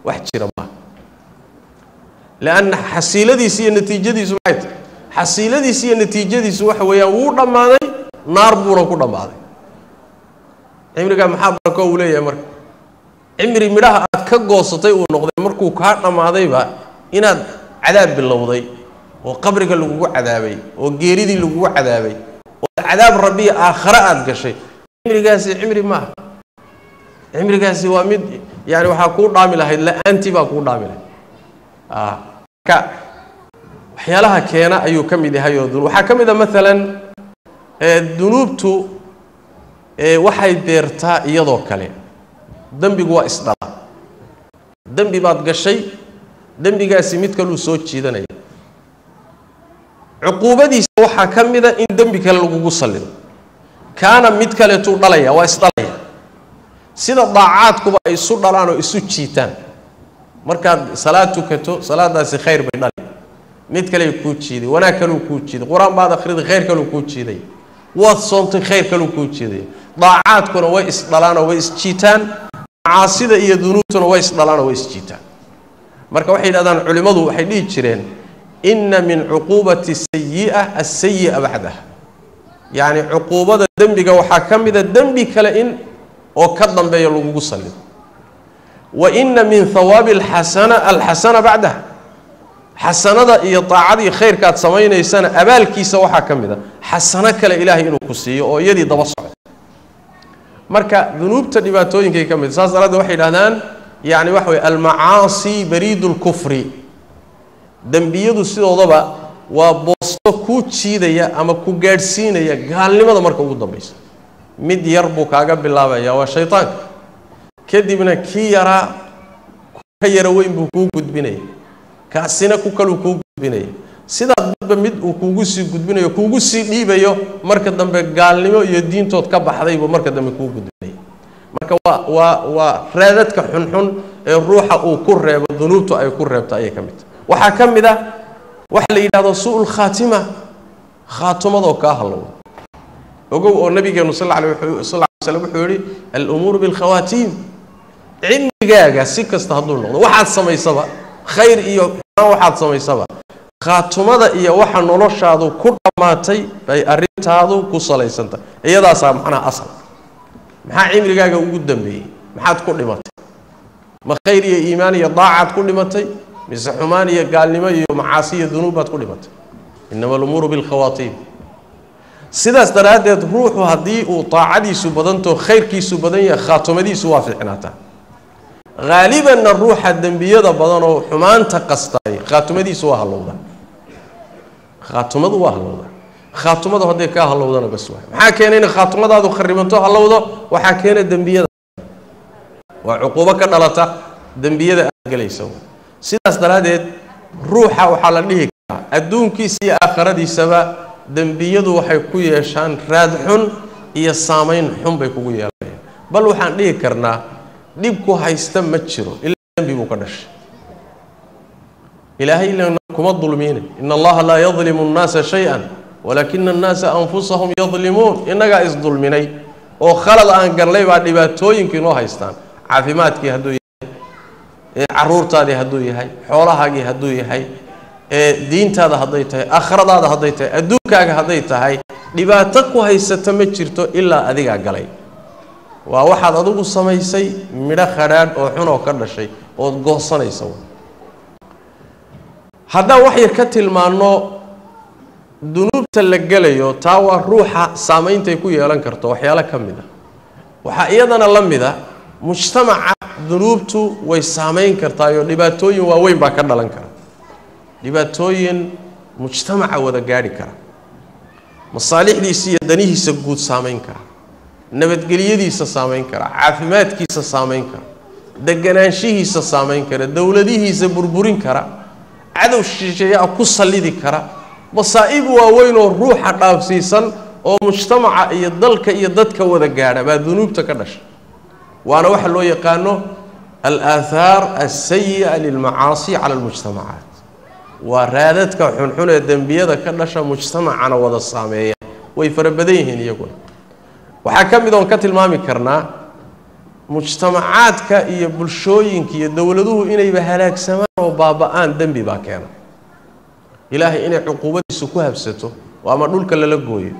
wax jira maaha. Lianna xasiiladiisi iyo natiijadiisu maxay tahay? Xasiiladiisi iyo natiijadiisu waxa weeyaan wuu dhammaaday, naar buuna ku dhammaaday. Cimrigaa maxaa barako uu leeyahay? Marka cimri midhaha aad ka goosatay uu noqday markuu kaa dhammaadayba inaad cadaab bilowday oo qabriga lagugu cadaabay oo geeridii lagugu cadaabay oo cadaab rabbiya aakhare aada gashay, cimrigaasi cimri maaha. Cimrigaasi waa mid yani waxaa kuu dhaami lahayd la-aantii baa kuu dhaami lahayd. Marka waxyaalaha keena ayuu ka mid yahay. Oo waxaa ka mid a maalan dunuubtu waxay beertaa iyadoo kale. Dembigu waa isdhala. Dembi baad gashay, dembigaasi mid kaluu soo jiidanaya. Cuquubadiisa waxaa ka mida in dembi kale lagugu sallido, kaana mid kaleetuu dhalaya, waa isdhalaya. Sida daacaadkuba ay isu dhalaan oo isu jiitaan. Markaad salaad tukato, salaadaasi khayr bay dhali, mid kale kuu jiiday, wanaag kaluu kuu jiiday. Qur-aan baad akhriday, khayr kaluu kuu jiiday. Waad soontay, khayr kaluu kuu jiiday. Daacaadkuna way isdhalaanoo way isjiitaan, macaasida iyo dunuubtuna way isdhalaanoo way isjiitaan. Marka waxay yidhahdaan culimmadu, waxay dhihi jireen inna min cuquubati sayi'a asayi'a bacdaha. Yacni cuquubada dembiga waxaa ka mida dembi kale in oo ka dambeeya lagugu sallido. Wa inna min hawaabi alxasana alxasana bacdaha. Xasanada iyo daacadii khayrkaad samaynaysana abaalkiisa waxaa ka mid a xasano kale Ilaahay inuu ku siiyo oo iyadii daba socdo. Marka dunuubta dhibaatooyinkay ka mid, saas daraaddeed waxay yidhahdaan yacni waxa weye almacaasi bariidu lkufri. Dembiyadu sidoodaba waa boosto kuu jiidaya ama ku gaadhsiinaya gaalnimada marka ugu dambaysa. Mid yar buu kaaga bilaabaya, waa shaytaanka, kadibna kii yaraa ka yara weyn buu kuu gudbinaya, kaasina ku kaluu kuu gudbinaya. Sidaa midba mid uu kuugu sii gudbinayo, kuugu sii dhiibayo, marka dambe gaalnimo iyo diintood ka baxday buu marka dambe kuu gudbinaya. Marka waa raadadka xunxun ee ruuxa uu ku reebo dunuubtu ay ku reebto ayay ka mid tahay. Waxaa ka mid ah waxa la yidhahdo su'ul khaatima, khaatumadoo kaa halowda. Ogow oo nabigeenu sal alla alay slam wuxuu yihi alumuuru bilkhawaatiim. Cimrigaaga si kasta hadduu noqdo, waxaad samaysaba khayr iyo xumaan, waxaad samaysaba, khaatumada iyo waxa noloshaadu ku dhammaatay bay arrintaadu ku salaysantahay. Iyadaasaa macnaha asal. Maxaa cimrigaaga ugu dambeeyey? Maxaad ku dhimatay? Ma khayr iyo iimaan iyo daacaad ku dhimatay, mise xumaan iyo gaalnimo iyo macaasi iyo dunuub baad ku dhimatay? Innama alumuuru bilkhawaatiim. Sidaas daraaddeed ruuxu haddii uu taacadiisu badantao khayrkiisu badan yahay, khaatumadiisu waa fiicnaataa. Haalibanna ruuxa dembiyada badan oo xumaanta qastaay khaatumadiisu waa halowda. Khaatumadu waa halowda. Khaatumadu hadday kaa halowdana bas waay. Maxaa keenay in khaatumadaadu kharibanto halowdo? Waxaa keena dembiyada, waa cuquubo ka dhalata dembiyada aad gelaysa. Sidaas daraaddeed ruuxa waxaa la dhihi karaa adduunkiisa iyo aakhiradiisaba dembiyadu waxay ku yeeshaan raad xun iyo saamayn xun bay kugu yeelanayaan. Bal waxaan dhihi karnaa dhibku haysta ma jiro ilaa dembi buu ka dhashay. Ilaahay ilana kuma dulmiine, in allaha laa yadlimu nnaasa shay-an walaakina annaasa anfusahum yadlimuun. Innagaa isdulminay oo khalad aan galnay baa dhibaatooyinka inoo haystaan. Caafimaadkii hadduu yahay, caruurtaadii hadduu yahay, xoolahaagii hadduu yahay, diintaada hadday tahay, aakhiradaada hadday tahay, adduunkaaga hadday tahay, dhibaato ku haysata ma jirto ilaa adigaa galay. Waa waxaad adigu samaysay midho khadhaadh oo xun oo ka dhashay ood goosanaysa. Haddaan wax yar ka tilmaanno dunuubta la gelayo, taa waa ruuxa saameyntay ku yeelan karto waxyaalo ka mid a. Waxaa iyadana la mid a mujtamaca Dunuubtu way saamayn kartaayoo dhibaatooyin waaweyn baa ka dhalan kara, dhibaatooyin mujtamaca wada gaadhi kara, masaalixdiisa iyo danihiisa guud saamayn kara, nabadgelyadiisa saamayn kara, caafimaadkiisa saamayn kara, deganaanshihiisa saamayn kara, dowladihiisa burburin kara, cadow shisheeyaa ku sallidi kara, masaa'ib waaweyn oo ruuxa dhaafsiisan oo mujtamaca iyo dalka iyo dadka wada gaadha baa dunuubta ka dhasha. Waana waxa loo yaqaano al-aathaar as-sayyi'a lilmacaasi cala almujtamacaat, waa raadadka xunxun ee dembiyada ka dhasha mujtamacana wada saameeya. Way fara badan yihiin iyaguna. Waxaa ka mid oon ka tilmaami karnaa mujtamacaadka iyo bulshooyinka iyo dowladuhu inayba halaagsamaan oo baaba'aan dembi baa keena. Ilaahay inay cuquubadiisu ku habsato oo ama dhulka lala gooyo,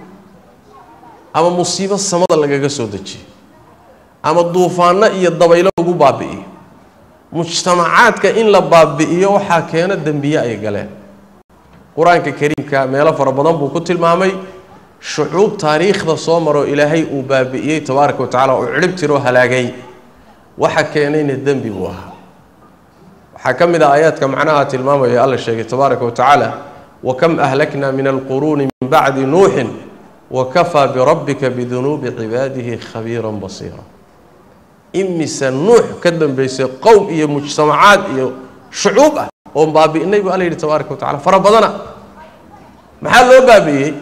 ama musiibo samada lagaga soo dejiyo, ama duufaano iyo dabaylo lagu baabi'iyo. Mujtamacaadka in la baabi'iyo waxaa keena dembiye ay galeen. Qur-aanka kariimka meelo fara badan buu ku tilmaamay shucuub taariikhda soo maro ilaahay uu baabi'iyey tabaaraka wa tacala, oo cirib tiroo halaagay. Waxa keenayna dembi buu ahaa. Waxaa ka mid ah aayaadka macnaha tilmaamaya Alla sheegay tabaaraka wa tacaala: wakam ahlakna min alquruuni min bacdi nuuxin wakafaa birabbika bidunuubi cibaadihi khabiiran basiira. Imise Nuux ka dambeysay qowm iyo mujtamacaad iyo shucuub ah oon baabi'inay buu Alla yidhi tabaaraka wa tacala, fara badana. Maxaa loo baabi'iyey?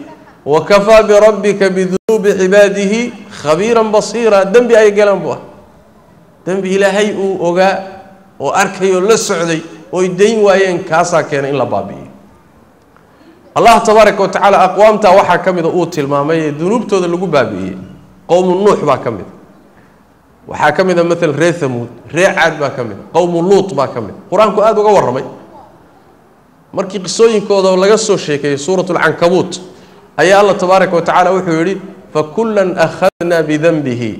Wakafaa birabbika bidunuubi cibaadihi khabiiran basiira. Dembi ay galeen buu ah, dembi ilaahay uu ogaa oo arkayoo la socday ooy dayn waayeen, kaasaa keenay in la baabi'iyo. Allah tabaaraka wa tacaala aqwaamtaa waxaa ka mida uu tilmaamay ee dunuubtooda lagu baabi'iyey qowmu Nuux baa ka mida. Waxaa ka mid a maalan ree Hamuud, ree Caad baa ka mid a, qowmu Luut baa ka mid a. Qur-aanku aada uga warramay markii qisooyinkooda laga soo sheekeeyey suurat alcankabuut, ayaa Alla tabaaraka wa tacala wuxuu yidhi: fakullan akhadna bidanbihi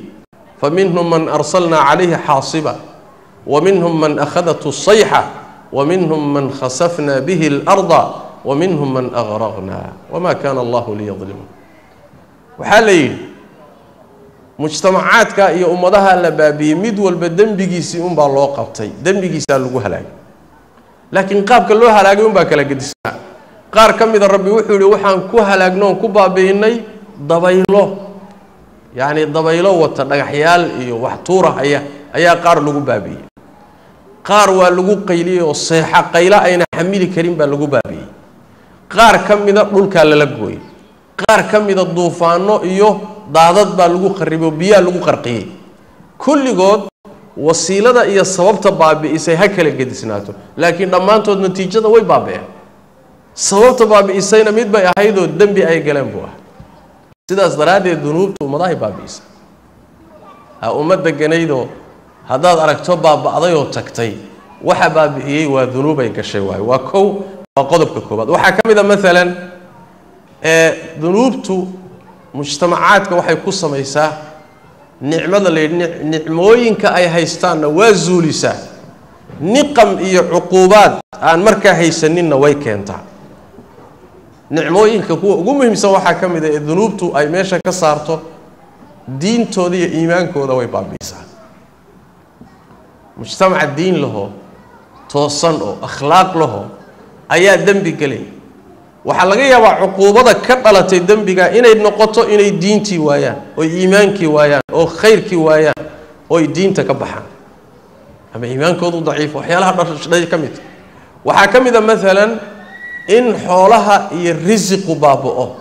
faminhum man arsalna calayhi xaasiba waminhum man akhadathu sayxa waminhum man khasafna bihi alarda waminhum man agraqna wama kana allahu liyadlimu. Waxaa la yidhi mujtamacaadka iyo ummadaha la baabiyey mid walba dembigiisii unbaa loo qabtay, dembigiisaa lagu halaagay, laakiin qaabka loo halaagay unbaa kala gedisnaa. Qaar ka mida Rabbi wuxuu yihi waxaan ku halaagno oon ku baabi'inay dabaylo, yacni dabaylo wata dhagaxyaal iyo wax tuurahaya ayaa qaar lagu baabi'iyey. Qaar waa lagu qayliyey oo seexa qaylo ayna xamili karin baa lagu baabi'iyey. Qaar ka mida dhulkaa lala gooyey. Qaar ka mida duufaano iyo daadad baa lagu qaribay oo biyaa lagu qarqiyey. Kulligood wasiilada iyo sababta baabi'isay ha kala gedisnaato, laakiin dhammaantood natiijada way baabi'een. Sababta baabi'isayna mid bay ahaydoo dembi ay galeen buu ahaa. Sidaas daraaddeed dunuubta ummadahay baabi'isa. Ha ummad deganaydoo haddaad aragto baaba'day oo tagtay, waxa baabi'iyey waa dunuubay gashay waayo. Waa kow, waa qodobka koobaad. Waxaa ka mid a maalan dunuubtu mujtamacaadka waxay ku samaysaa nicmada la yidhi nicmooyinka ay haystaanna waa zuulisaa, niqam iyo cuquubaad aan markaa haysaninna way keentaa. Nicmooyinka kuwa ugu muhiimsan waxaa ka mid a ee dunuubtu ay meesha ka saarto diintooda iyo iimaankooda way baabi'isaa. Mujtamaca diin lahoo toosan oo akhlaaq lahoo ayaa dembi gelaya. Waxaa laga yaabaa cuquubada ka dhalatay dembiga inay noqoto inay diintii waayaan, oy iimaankii waayaan, oo khayrkii waayaan, ooy diinta ka baxaan ama iimaankoodu daciifo. Waxyaalaha dhashay ka mid waxaa ka mid a maalan in xoolaha iyo risiqu baaba'o.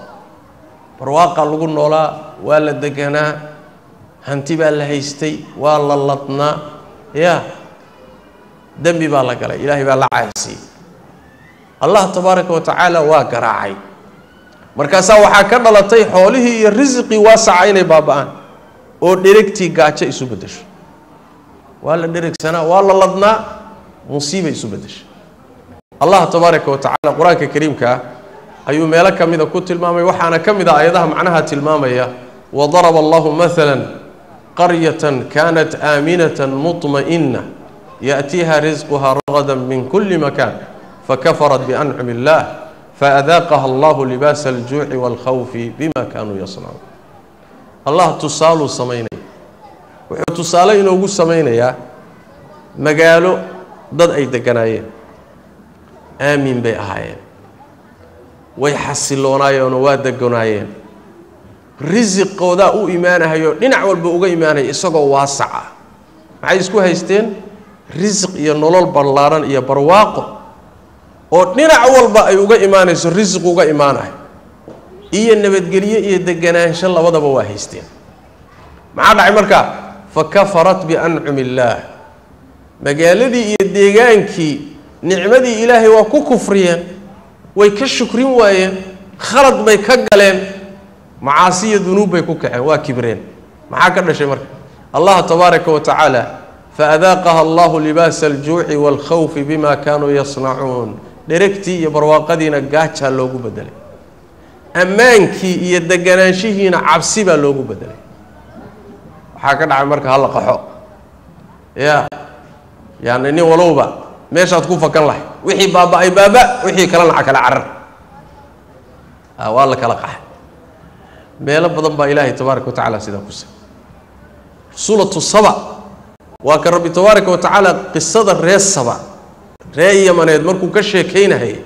Barwaaqa lagu noolaa, waa la deganaa, hanti baa la haystay, waa la ladnaa, ya dembi baa la galay, ilaahay baa la caasiyey, Allah tabaaraka wa tacaala waa garaacay. Markaasaa waxaa ka dhalatay xoolihii iyo risiqii waasaca inay baaba'aan oo dheregtii gaajo isu beddesho. Waa la dheregsanaa, waa la ladnaa, musiiba isu beddesho. Allah tabaaraka wa tacala qur-aanka kariimka ah ayuu meelo ka mida ku tilmaamay. Waxaana ka mid a aayadaha macnaha tilmaamaya: wadaraba allahu maala qaryatan kanat aaminatan muطma'ina yaأtiiha risquha ragada min kuli makan fakafarat biancumi اllah faadaaqaha allahu libaasa aljuuci wاlkhawfi bima kanuu yasnacuun. Allah tusaaluu samaynaya, wuxuu tusaale inoogu samaynayaa Magaalo dad ay deganaayeen, aamin bay ahaayeen, way xasiloonaayeenoo waa deganaayeen, risiqoodaa u imaanahayo dhinac walba uga imaanaya isagoo waasac ah. Maxay isku haysteen? Risiq iyo nolol ballaaran iyo barwaaqo oo dhinac walba ay uga imaanayso, risiq uga imaanayo, iyo nabadgelyo iyo deganaansho, labadaba waa haysteen. Maxaa dhacay markaa? Fa kafarat biancumi illaah. Magaaladii iyo deegaankii nicmadii Ilaahay waa ku kufriyeen, way ka shukrin waayeen, khalad bay ka galeen, macaasi iyo dunuub bay ku kaceen, waa kibreen. Maxaa ka dhashay marka? Allah tabaaraka wa tacaala faadaaqaha allahu libaasa aljuuci waalkhawfi bima kaanuu yasnacuun. Dheregtii iyo barwaaqadiina gaajaa loogu bedelay, ammaankii iyo deganaanshihiina cabsi baa loogu bedelay. Waxaa ka dhacay marka hala qaxo, ya yani nin walowba meeshaad ku fakan lahay, wixii baaba-ay baaba, wixii kalena kala carar, waa la kala qaxay. Meelo badan baa Ilaahay tabaaraka wa tacaala sidaa ku sa Suuratu Saba waa ka Rabbi tabaaraka wa tacaala qisada ree Saba, ree Yamaneed, markuu ka sheekaynahayay,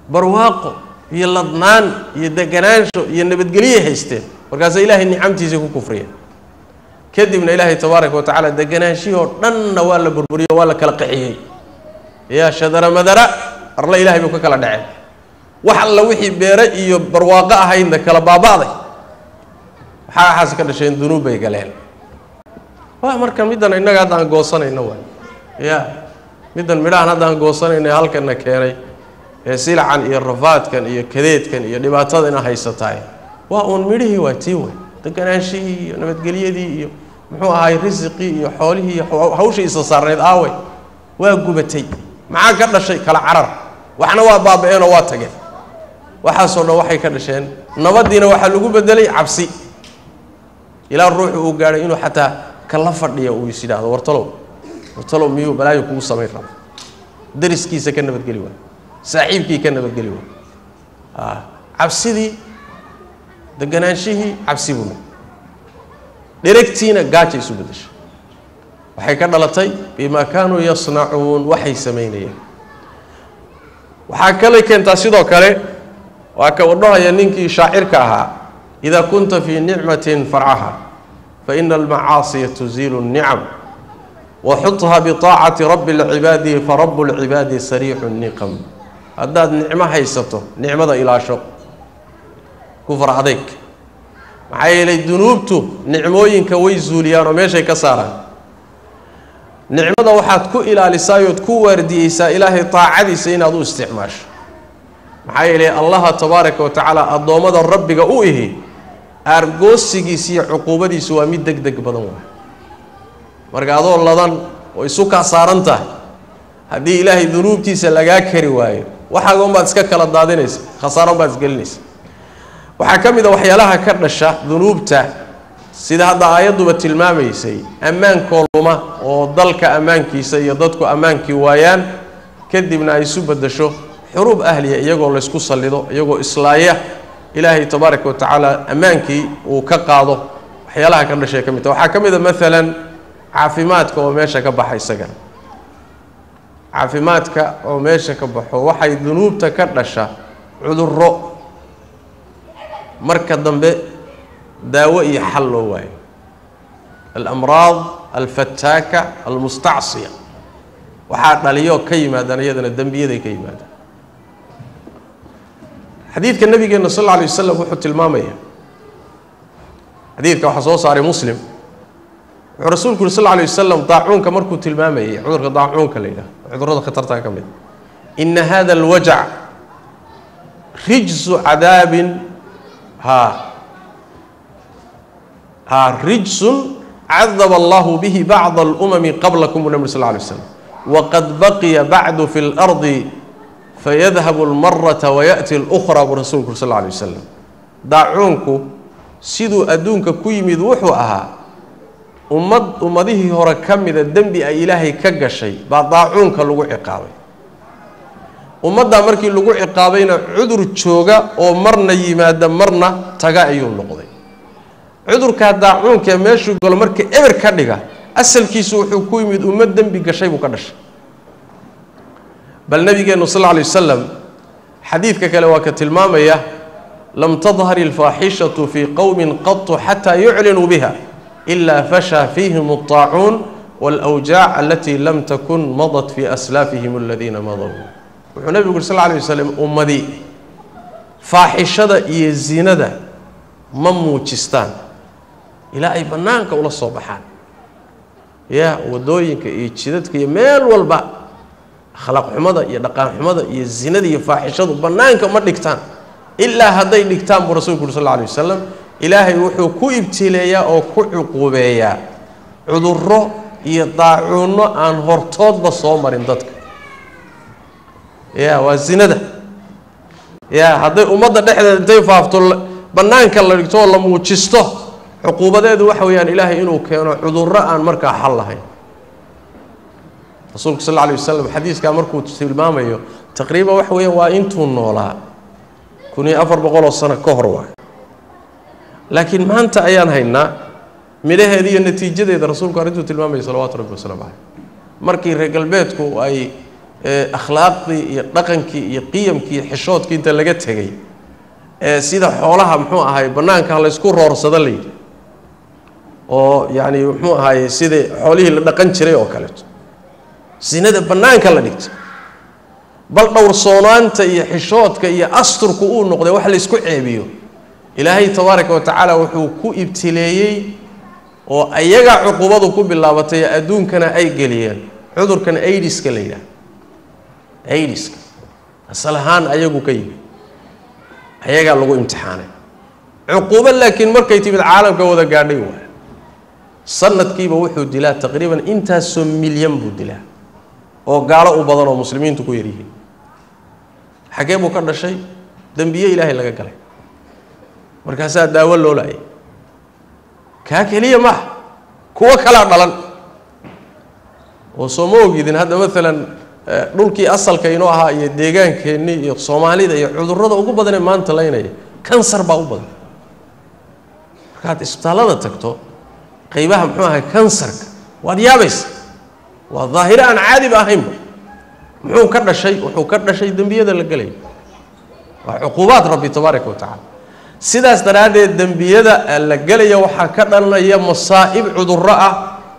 barwaaqo iyo ladnaan iyo deganaansho iyo nabadgelyoay haysteen, markaasa Ilaahay nicamtiisii ku kufriyeen. Kadibna Ilaahay tabaaraka wa tacaala deganaanshihii oo dhanna waa la burburiyo, waa la kala qaxiyey, yaa shadara madara arla Ilahay buu ka kala dhaceen. Wax alla wixii beere iyo barwaaqo ahaydna kala baaba'day. Waxaa waxaas ka dhasheen? Dunuub bay galeen. Waa marka middan innaga hadda aan goosanayno waay, ya middan midhahan hadda aan goosanayno ee halkana keenay ee silacan iyo rafaadkan iyo kadeedkan iyo dhibaatada ina haysataay, waa uun midhihii, waa tii way deganaanshihii iyo nabadgelyadii iyo muxuu ahaay risiqii iyo xoolihii iyo hawshii isa saarnayd aaway, waa gubatay. Maxaa ka dhashay? Kala carar, waxna waa baaba-een oo waa tageen. Waxaasoo dhan waxay ka dhasheen, nabaddiina waxaa lagu bedelay cabsi, ilaa ruuxu uu gaadhay inuu xataa kala fadhiya uu is yidhaahdo, wartalow, wartalow, miyuu balaayo kugu samayn rabo? Dariskiisa ka nabadgeli waayo, saaxiibkii ka nabadgeli waayo. Cabsidii, deganaanshihii cabsi buu noqday, dheregtiina gaaja isu beddeshay. Waxay ka dhalatay bimaa kaanuu yasnacuun, waxay samaynayeen. Waxaa kalay keentaa sidoo kale, waa ka udhahaya ninkii shaacirka ahaa: idaa kunta fii nicmatin farcaha faina almacaasiya tuziilu الnicam, waxutha biطaacati rabi اlcibaadi farabu اlcibaadi sariixu الniqam. Haddaad nicmo haysato, nicmada ilaasho, ku far adeyg, maxaa yeelay dunuubtu nicmooyinka way zuuliyaan oo meeshay ka saaraan. Nicmada waxaad ku ilaalisaayood ku waardiyeysaa Ilaahay taacadiisa inaad u isticmaasho, maxaa yeelay Allaha tabaaraka wa tacaala addoommada Rabbiga u ihi aargoosigiisa iyo cuquubadiisu waa mid deg deg badan waay. Marka adoo ladan oo isu kaa saaran tahay, haddii Ilaahay dunuubtiisa lagaa kari waayo, waxaaga unbaad iska kala daadinaysa, khasaaro unbaad isgelinaysa. Waxaa ka mid a waxyaalaha ka dhasha dunuubta, sida hadda aayadduba tilmaamaysay, ammaankoo luma oo dalka ammaankiisa iyo dadku ammaankii waayaan, kadibna ay isu beddesho xuruub ahliya, iyagoo laysku sallido, iyagoo islaaya, Ilaahay tabaaraka wa tacaala ammaankii uu ka qaado. Waxyaalaha ka dhashay ka mid taha waxaa ka mid a maalan caafimaadka oo meesha ka baxa. Isagana caafimaadka oo meesha ka baxo, waxay dunuubta ka dhasha cudurro marka dambe daawo iyo xal loo waayo, alamraad alfataaka almustacsiya. Waxaa dhaliyoo ka yimaadaan iyadana dembiyaday ka yimaadaan. Xadiidka nabigeena sal alla alay wasalam wuxuu tilmaamaya, xadiidka waxaa soo saaray Muslim, wuxuu rasuulku yuri sal alla alay wasalam daacuunka markuu tilmaamayay, cudurka daacuunka la yidhaha, cudurrada khatartaa ka mid, ina hada alwajac rijsu cadaabin, ha rijsun cadaba allahu bihi bacda alumami qablakum, buu nabi sal lla alay slam, waqad baqiya bacdu fi اlardi fayadhabu almarata wayaأti اlأkhra, buu rasuulku sal alla alay wasalam. Daacuunku siduu adduunka ku yimid wuxuu ahaa ummad ummadihii hore ka mida dembi ay Ilaahay ka gashay baa daacuunka lagu ciqaabay. Ummaddaa markii lagu ciqaabayna cudur jooga oo marna yimaada marna taga ayuu noqday. Cudurkaa daacuunkee meeshuu galo marka eber ka dhiga Asalkiisu wuxuu ku yimid ummad dembi gashay buu ka dhashay. Bal nabigeennu sal alla alay wasalam xadiidka kale waa ka tilmaamaya lam tadhar alfaaxishatu fii qowmin qatu xataa yuclinuu biha ilaa fashaa fiihim aldaacuun waalawjaac alatii lam takun madat fii aslaafihim aladiina madow. Wuxuu nabigu yuri sal alla alay wasalam ummadii faaxishada iyo zinada ma muujistaan ilaa ay bannaanka ula soo baxaan, ya waddooyinka iyo jidadka iyo meel walba akhlaaq xumada iyo dhaqaan xumada iyo zinada iyo faaxishadu bannaanka ma dhigtaan ilaa hadday dhigtaan buu rasuulku yuri sal alla alay wasalam ilaahay wuxuu ku ibtileeyaa oo ku cuquubeeyaa cudurro iyo daacuunno aan hortoodba soo marin dadka. Ya waa zinada. Ya hadday ummadda dhexdeeda intay faafto bannaanka la dhigto oo la muujisto, cuquubadeedu waxa weeyaan ilaahay inuu keeno cudurro aan markaa xal lahayn. Rasuulku sal alla alay wasalam xadiiskaa markuu tilmaamayo taqriiban waxa weeyaan waa intuu noolaa 1400 sano ka hor waay, laakiin maanta ayaan haynaa midhaheeda iyo natiijadeeda. Rasuulku arrintuu tilmaamaya salawaatu rabbi wasalaamu caleyh markii reer galbeedku ay akhlaaqdii iyo dhaqankii iyo qiyamkii iyo xishoodkii inta laga tegey ee sida xoolaha muxuu ahay bannaanka laysku roorsado la yidhi, oo yacni muxuu ahaye sidii xoolihii la dhaqan jiray oo kaleeto sinada bannaanka la dhigtay, bal dhowrsoonaanta iyo xishoodka iyo asturku uu noqday wax laysku ceebiyo. Ilaahay tabaaraka wa tacaala wuxuu ku ibtileeyey oo ayagaa cuqubadu ku bilaabatay adduunkana ay geliyeen cudurkan aidiska la yidhaah. Aidiska asal ahaan ayagu ka yimi, ayagaa lagu imtixaanay cuquubo, laakiin markay timid caalamka wada gaadhay waay. Sanadkiiba wuxuu dilaa taqriiban intaasoo milyan buu dilaa oo gaalo u badan oo muslimiintu ku yaryihiin. Xagee buu ka dhashay? Dembiye ilaahay laga galay, markaasaa daawo loo laayay. Kaa keliya maaha, kuwo kalaa dhalan oo soo ma ogidin. Hadda maalan dhulkii asalka inoo ahaa iyo deegaankeennii iyo soomaalida iyo cudurrada ugu badanee maanta laynaya kansar baa u badan. Markaad isbitaallada tagto qaybaha muxuu ahay kansarka waad yaabaysa, waa daahiro aan caadiba ahaynba. Muxuu ka dhashay? Wuxuu ka dhashay dembiyada la gelaya, waa cuquubaad rabbi tabaaraka wa tacaala. Sidaas daraaddeed dembiyada la gelaya waxaa ka dhalanaya masaa'ib cudurro ah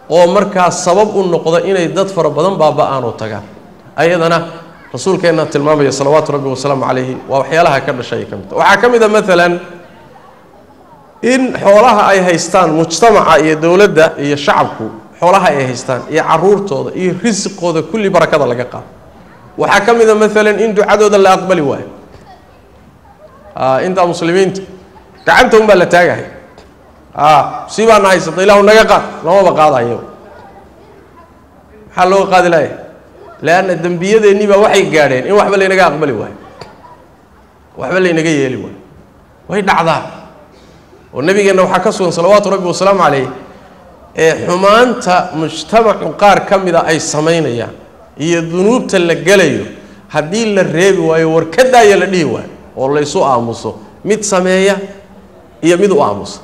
oo markaa sabab u noqda inay dad fara badan baaba-aan oo tagaan. Ayadana rasuulkeenna tilmaamaya salawaatu rabbi wasalaamu calayhi waa waxyaalaha ka dhashay ka mid ta. Waxaa ka mid a maalan in xoolaha ay haystaan mujtamaca iyo dowladda iyo shacabku, xoolaha ay haystaan iyo caruurtooda iyo risiqooda kulli barakada laga qaado. Waxaa ka mid a maalan in ducadooda la aqbali waayo. Intaa muslimiinta gacanta un baa la taagahay, si baana haysata ilaahu naga qaad, lamaba qaadayo. Maxaa looga qaadi laaya? Leanna dembiyadeennii baa waxay gaadheen in waxba laynaga aqbali waayo, waxba laynaga yeeli waayo. Way dhacdaa oo nabigeenna waxaa ka sugan salawaatu rabbi wasalaamu calayh ee xumaanta mujtamacu qaar ka mida ay samaynayaan iyo dunuubta la gelayo haddii la reebi waayo, war ka daaya la dhihi waayo oo laysu aamuso, mid sameeya iyo mid u aamusa,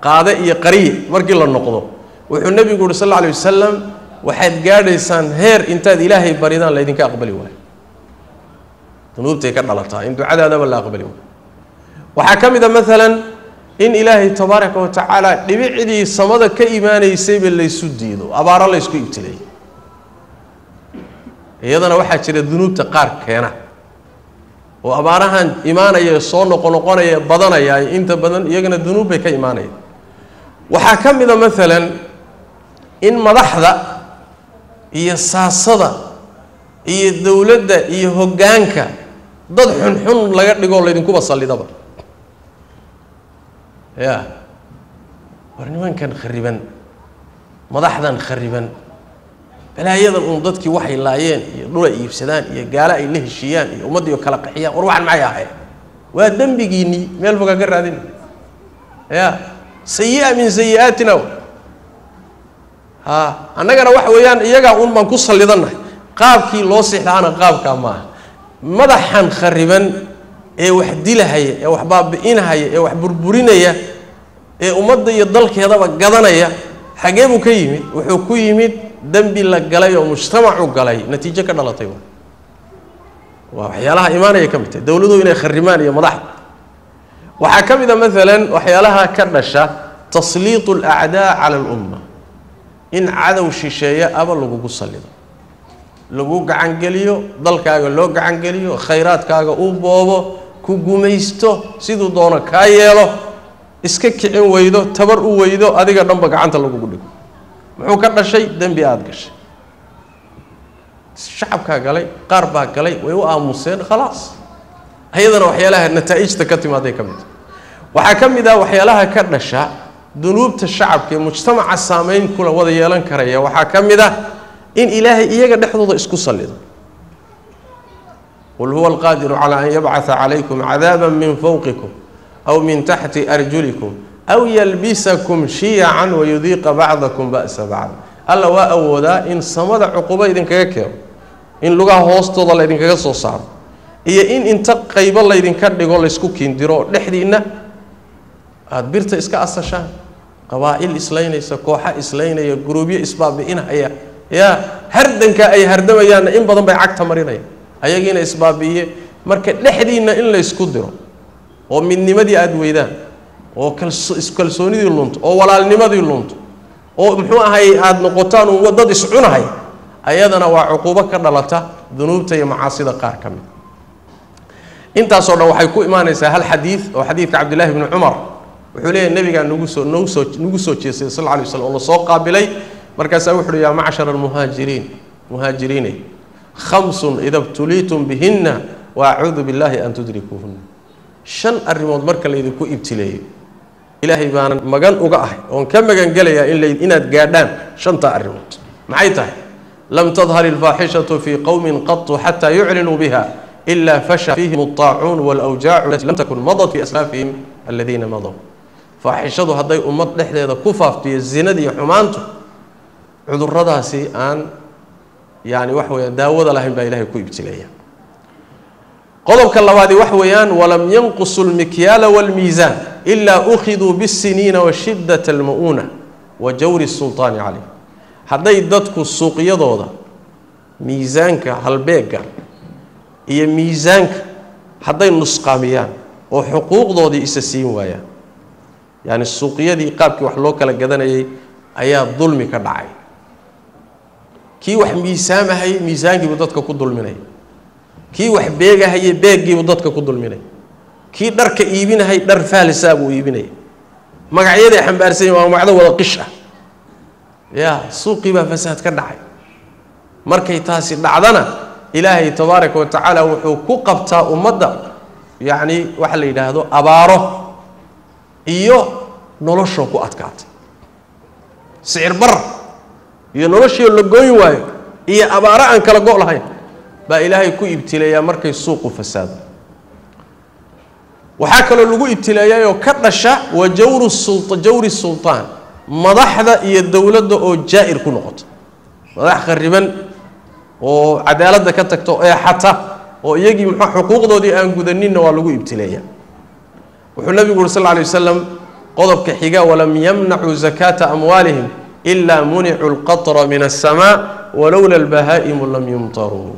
qaade iyo qariye markii la noqdo, wuxuu nebigu uhi sal alla alay wasalam waxaad gaadhaysaan heer intaad ilaahay baridaan laydinka aqbali waayo. Dunuubtay ka dhalataa in ducadaadaba la aqbali waayo. Waxaa ka mid a maalan in ilaahay tabaaraka wa tacaala dhibicdii samada ka imaanaysayba laysu diido, abaaro laysku ibtileeyey. Iyadana waxaa jira dunuubta qaar keena oo abaarahan imaanaya soo noqonoqonaya badanaya inta badan iyagana dunuub bay ka imaanaya. Waxaa ka mid a maalan in madaxda iyo saasada iyo dowladda iyo hoggaanka dad xunxun laga dhigoo laydinkuba sallidaba. Ya war nimankan khariban, madaxdan khariban, balaayadan uun dadkii waxay laayeen iyo dhul ay iibsadaan iyo gaalo ay la heshiiyaan iyo ummaddii oo kala qaxiyaan, war waxan maxay ahayd? Waa dembigiinnii, meel fogaa ka raadin. Ya sayi-a min sayi-aatina. Ha annagana waxa weeyaan iyagaa uun baan ku sallidannahay, qaabkii loo sixlaana qaabkaa maaha. Madaxan khariban ee wax dilahaya ee wax baabi'inahaya ee wax burburinaya ee ummadda iyo dalkeedaba gadanaya, Xagee buu ka yimid? Wuxuu ku yimid dembi la galay oo mujtamacu galay, natiijo ka dhalatay. Waa waxyaalaha imaanaya ka mid tahay dowladuhu inay kharimaan iyo madaxda. Waxaa ka mid a maalan waxyaalaha ka dhasha tasliitu alacdaa cala alumma, in cadow shisheeye aba lagugu sallido, lagu gacangeliyo, dalkaaga loo gacangeliyo, khayraadkaaga uu boobo, ku gumaysto, siduu doono kaa yeelo, iska kicin weydo, tabar u weydo, adiga dhanba gacanta lagugu dhigo. Muxuu ka dhashay? Dembi aada gashay, shacabkaa galay, qaar baa galay, way u aamuseen, khalaas. Ayadana waxyaalaha nataa'ijta ka timaaday ka mid. Waxaa ka mid ah waxyaalaha ka dhasha dunuubta shacabka ee mujtamaca saameyn kula wada yeelan karaya, waxaa ka mid ah in Ilaahay iyaga dhexdooda isku sallido. Qul huwa alqaadiru calaa an yabcatha calaykum cadaaba min fawqikum aw min taxti arjulikum aw yalbisakum shiyacan wayudiiqa bacdakum ba'sa bacd. Alla waa awoodaa in samada cuqubo idinkaga keeno, in lugaha hoostooda laydinkaga soo saaro, iyo in inta qaybo laydinka dhigo laysku kiindiro oo dhexdiinna aada birta iska asashaan. Qabaa'il islaynaysa, kooxa islaynaya, guruubyo isbaabi'inhaya, yaa hardanka ay hardamayaanna in badan bay cagta marinaya, ayagiina isbaabi'iye. Marka dhexdiinna in laysku diro oo midnimadii aada weydaan, oo iskalsoonidii lunto, oo walaalnimadii lunto, oo muxuu ahay aada noqotaan uun dad iscunahay, ayadana waa cuquubo ka dhalata dunuubta iyo macaasida qaar ka mid. Intaasoo dhan waxay ku imaanaysaa hal xadiid oo xadiidka Cabdillahi bni Cumar. Wuxuu leeyahy nabigaa nagu soo jeestay sal alla alay slam oo lasoo qaabilay. Markaasaa wuxu uhi: yaa macshara almuhaajiriin, muhaajiriiney, khamsun ida btuliitum bihinna wa acuudu billahi an tudrikuuhunna. 5 arrimood marka laydinku ibtileeyo, Ilaahay baanan magan uga ahay oon ka magan gelayaa inaad gaadhaan 5ta arrimood. Maxay tahay? Lam tadhar ilfaaxishatu fii qowmin qatu xataa yuclinuu biha ila fasha fiihim alطaacuun walawjaacu alati lam takun madat fi aslaafihim aladiina madow. Faaxishadu hadday ummad dhexdeeda ku faaftiyo, zinada iyo xumaantu, cuduradaasi aan yani waxa weyaan daawada lahayn baa Ilahay ku ibtileeya. Qodobka labaadi waxa weeyaan: walam yanqusu lmikyaala wاlmiisaan ilaa ukhiduu bاsiniina washidat alma'uuna wa jawri الsulطaani calayh. Hadday dadku suuqyadooda miisaanka, halbeegga iyo miisaanka hadday nusqaamiyaan oo xuquuqdoodii isa siin waayaan, yacni suuqyadii qaabkii wax loo kala gadanayay ayaa dulmi ka dhacay, kii wax miisaamahayay miisaankiibuu dadka ku dulminaya, kii wax beegahayay beeggiibuu dadka ku dulminaya, kii dharka iibinahay dhar faalisaa buu iibinaya, magacyaday xambaarsan yihin waa magacdo wada qish ah, yaa suuqii baa fasaad ka dhacay. Markay taasi dhacdana, Ilaahay tabaaraka wa tacaala wuxuu ku qabtaa ummadda yacni waxa la yidhaahdo abaaro iyo noloshoo ku adkaatay, sicir bar iyo noloshii la gooyn waayo iyo abaaro aan kala go' lahayn baa Ilaahay ku ibtileeyaa markay suuqu fasaado. Waxaa kaloo lagu ibtileeyaayoo ka dhasha wa jawru jawri sulطaan, madaxda iyo dowladda oo jaa'ir ku noqoto, madax khariban oo cadaaladda ka tagto, eexata, oo iyagii muxuu xuquuqdoodii aan gudaninna waa lagu ibtileeyaa. Wuxuu nabigu uri sal lla alay wasalam, qodobka xiga: walam yamnacuu zakaata amwaalihim ilaa municuu lqatra min aلsamaa walowla albahaa'imu lam yumtaruu.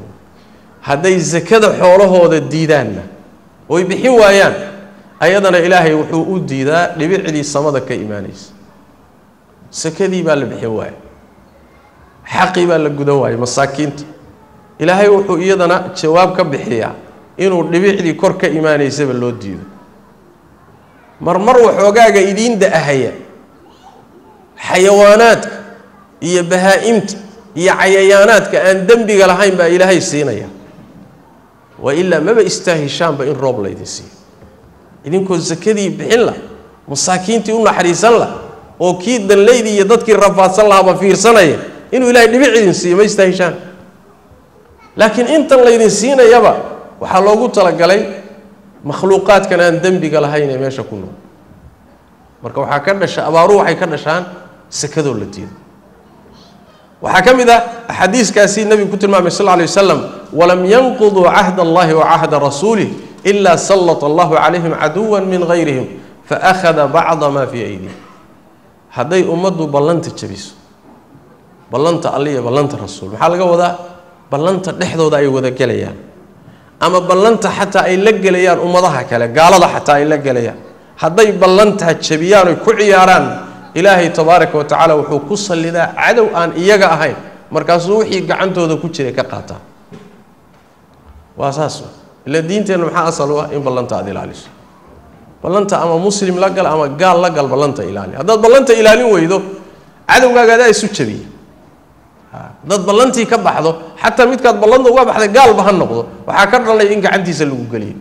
Hadday sakada xoolahooda diidaanna oy bixin waayaan, ayadana Ilaahay wuxuu u diidaa dhibicdii samada ka imaanaysa. Sakadii baa la bixin waaya, xaqii baa la gudan waayay masaakiinta, Ilaahay wuxuu iyadana jawaab ka bixiyaa inuu dhibicdii kor ka imaanaysaba loo diido. Marmar waxoogaaga idiin da-ahaya xayawaanaadka iyo bahaa-imta iyo cayayaanaadka aan dembiga lahayn baa Ilaahay siinaya, wa ilaa maba istaahishaanba in roob laydin siiyo, idinkoo sakadii bixin lah, masaakiintii u naxariisan lah, oo kii danlaydii iyo dadkii rafaadsan lahaaba fiirsanaya, inuu Ilahay dhibic idin siiyo ma istaahishaan. Laakiin intan laydin siinayaba waxaa loogu talagalay makhluuqaadkan aan dembiga lahayn ee meesha ku nool. Marka waxaa ka dhasha abaaruhu, waxay ka dhashaan sakadoo la diido. Waxaa ka mid ah xadiiskaasi nebigu ku tilmaamay sal lla alay wasalam: walam yanquduu cahd allahi wa cahda rasuulih ilaa sallata allahu calayhim caduwa min gayrihim faakhada bacda ma fii aydihim. Hadday ummaddu ballanta jabiso, ballanta Alle iyo ballanta Rasuul, maxaa laga wadaa? Ballanta dhexdooda ay wada gelayaan, ama ballanta xataa ay la gelayaan ummadaha kale, gaalada xataa ay la gelayaan, hadday ballantaa jabiyaan oy ku ciyaaraan, Ilaahay tabaaraka wa tacaala wuxuu ku sallidaa cadow aan iyaga ahayn, markaasuu wixii gacantooda ku jiray ka qaataa. Waa saas. Ila diinteenna maxaa asal u ah? In ballanta aad ilaaliso. Ballanta ama muslim la gal ama gaal la gal, ballanta ilaali. Haddaad ballanta ilaalin weydo, cadowgaaga adaa isu jabiya. Haddaad ballantii ka baxdo, xataa midkaad ballanta uga baxday gaalba ha noqdo, waxaa ka dhalanaya in gacantiisa lagu geliyo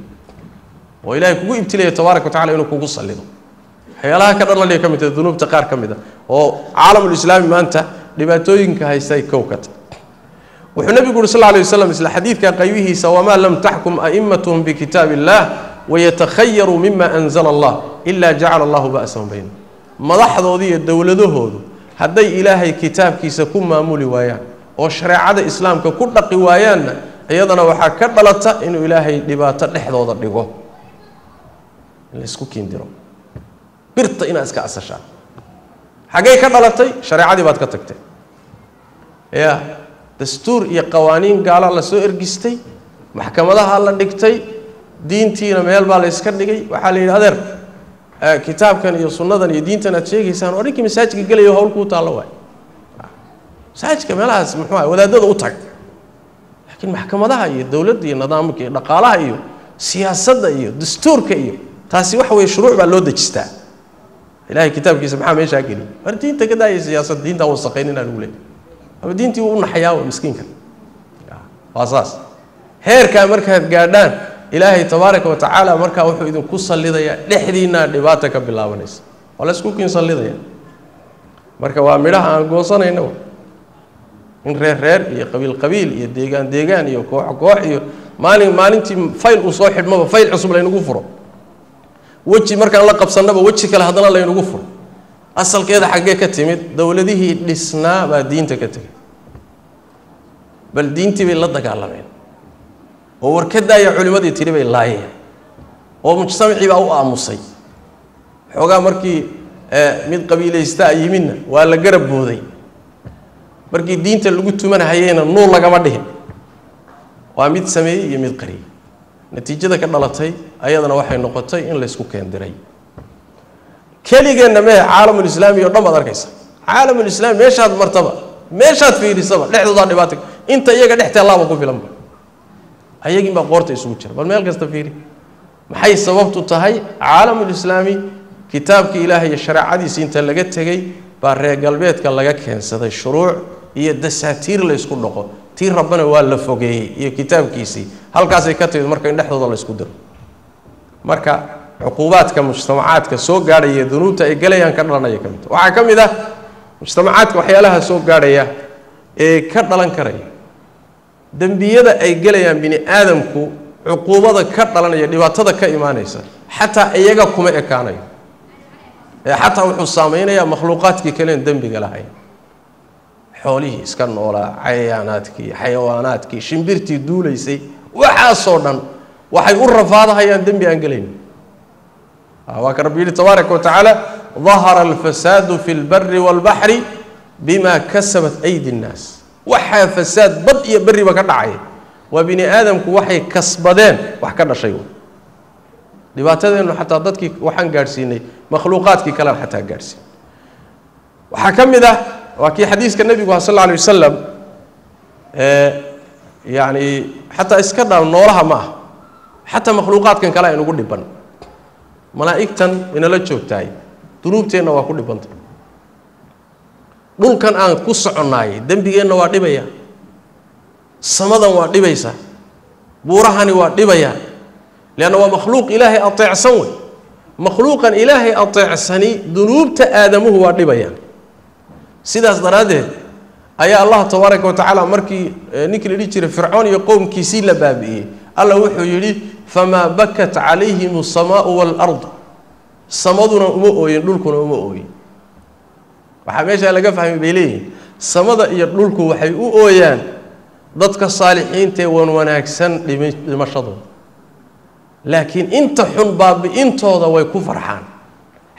oo Ilaahay kugu ibtilaya tabaaraka wa tacala inuu kugu sallido. Waxyaalaha ka dhalanaya ka mid tahay dunuubta qaar ka mid a oo caalamulislaami maanta dhibaatooyinka haystay kow ka tahay. Wuxuu nabigu uri sal lla alay waslam isla xadiidka qaybihiisa: wamaa lam taxkum a'immatuhum bikitaab illah wayatakhayaruu mima anzala allah ilaa jacala allahu ba'sahum baynahum. Madaxdooda iyo dowladahoodu hadday Ilaahay kitaabkiisa ku maamuli waayaan oo shareecada islaamka ku dhaqi waayaanna, iyadana waxaa ka dhalata inuu Ilaahay dhibaato dhexdooda dhigo, in laysku kiindiro, birta inaad iska asashaan. Xaggay ka dhalatay? Shareecadii baad ka tagtay. Ya dastuur iyo qawaaniin gaala la soo ergistay, maxkamadaha la dhigtay, diintiina meel baa la iska dhigay. Waxaa la yidhi: adeer, kitaabkan iyo sunnadan iyo diintan aad sheegaysaan oo ninkii masaajidka gelayo hawl kuu taallo waay, masaajidka meelahaas muxuu aha wadaadada u tag, laakiin maxkamadaha iyo dowladda iyo nidaamka iyo dhaqaalaha iyo siyaasadda iyo dastuurka iyo taasi waxa weye shuruuc baa loo dejistaa. Ilahay kitaabkiisa maxaa meeshaa geliyay? War diinta ka daaya siyaasadda, diintaa wasaqaynina lagu leeyahy. Ama diintii wuu u naxayaa wa miskiinka. Waa saas. Heerkaa markaad gaadhaan, Ilaahay tabaaraka wa tacaala markaa wuxuu idinku sallidayaa dhexdiinaa dhibaata ka bilaabanaysa, waa la isku kiin sallidaya. Marka waa midhaha aan goosanayno, in reer reer iyo qabiil qabiil iyo deegaan deegaan iyo koox koox iyo maalin maalintii fayl uu soo xidhmaba fayl cusub laynagu furo, weji markaan la qabsannaba weji kale haddana laynagu furo. Asalkeeda xaggee ka timid? Dowladihii dhisnaa baa diinta ka tegay, bal diintii bay la dagaalameen oo war ka daaya culimadii tidhi bay laayeen, oo mujtamacii baa u aamusay. Xoogaa markii mid qabiilaystaa yimidna waa la garab booday, markii diinta lagu tumanahayeyna nuur lagama dhihin. Waa mid sameeyey iyo mid qariyey. Natiijada ka dhalatay ayadana waxay noqotay in laysku keendiray. Keligeenna mehe, caalamulislaami o dhan baad arkaysa. Caalamulislaami meeshaad martaba, meeshaad fiirisaba, dhexdoodaa dhibaata. Inta iyaga dhex teellaaba ku filanba, ayagin baa qoorta isugu jira. Bal meel kasta fiiri, maxay sababtu tahay? Caalamulislaami kitaabkii Ilaahay iyo shareecadiisi inta laga tegey baa reer galbeedka laga keensaday shuruuc iyo dasaatiir la ysku dhaqo, tii Rabbana waa la fogeeyey iyo kitaabkiisii. Halkaasay ka timid marka in dhexdooda la ysku diro. Marka cuquubaadka mujtamacaadka soo gaadhaya dunuubta ay galayaan ka dhalanaya ka mid waxaa ka mid ah mujtamacaadka waxyaalaha soo gaadhaya ee ka dhalan karaya dembiyada ay gelayaan bini aadamku, cuquubada ka dhalanaya, dhibaatada ka imaanaysa, xataa iyaga kuma ekaanayo ee xataa wuxuu saameynayaa makhluuqaadkii kaleen dembiga lahayn, xoolihii iska noolaa, cayayaanaadkii, xayawaanaadkii, shimbirtii duulaysay, waxaasoo dhan waxay u rafaadahayaan dembi aan gelayn. Waa ka Rabbi yidhi tabaaraka wa tacaala: dahara alfasaadu fi lbari waalbaxri bima kasabat aydi nnaas. Waxaa fasaad bad iyo berriba ka dhacaya waa bini aadamku waxay kasbadeen wax ka dhashay. Dhibaatadeennu xataa dadkii waxaan gaadhsiinay, makhluuqaadkii kalena xataa gaadhsiinay. Waxaa ka mid ah waa kii xadiiska nebigu ah sal alla alay wasalam, yacni xataa iska dhaa noolaha ma ah, xataa makhluuqaadkan kale aynugu dhiban. Malaa'igtan inala joogtahay dunuubteenna waa ku dhibantay. Dhulkan aan ku soconnaayay dembigeenna waa dhibaya, samadan waa dhibaysaa, buurahani waa dhibaya, leanna waa makhluuq Ilaahay ateecsan wey. Makhluuqan Ilaahay ateecsani dunuubta aadamuhu waa dhibayaan. Sidaas daraaddeed ayaa Allah tabaaraka wa tacaala markii ninkii la dhihi jiray Fircoon iyo qowmkiisii la baabi'iyey, Allah wuxuu yidhi: famaa bakat calayhim asamaau waalard. Samaduna uma ooyin, dhulkuna uma ooyin. Waxaa meeshaa laga fahmay bay leeyihin, samada iyo dhulku waxay u ooyaan dadka saalixiintaee wan wanaagsan dhimashadooda, laakiin inta xun baabi'intooda way ku farxaan.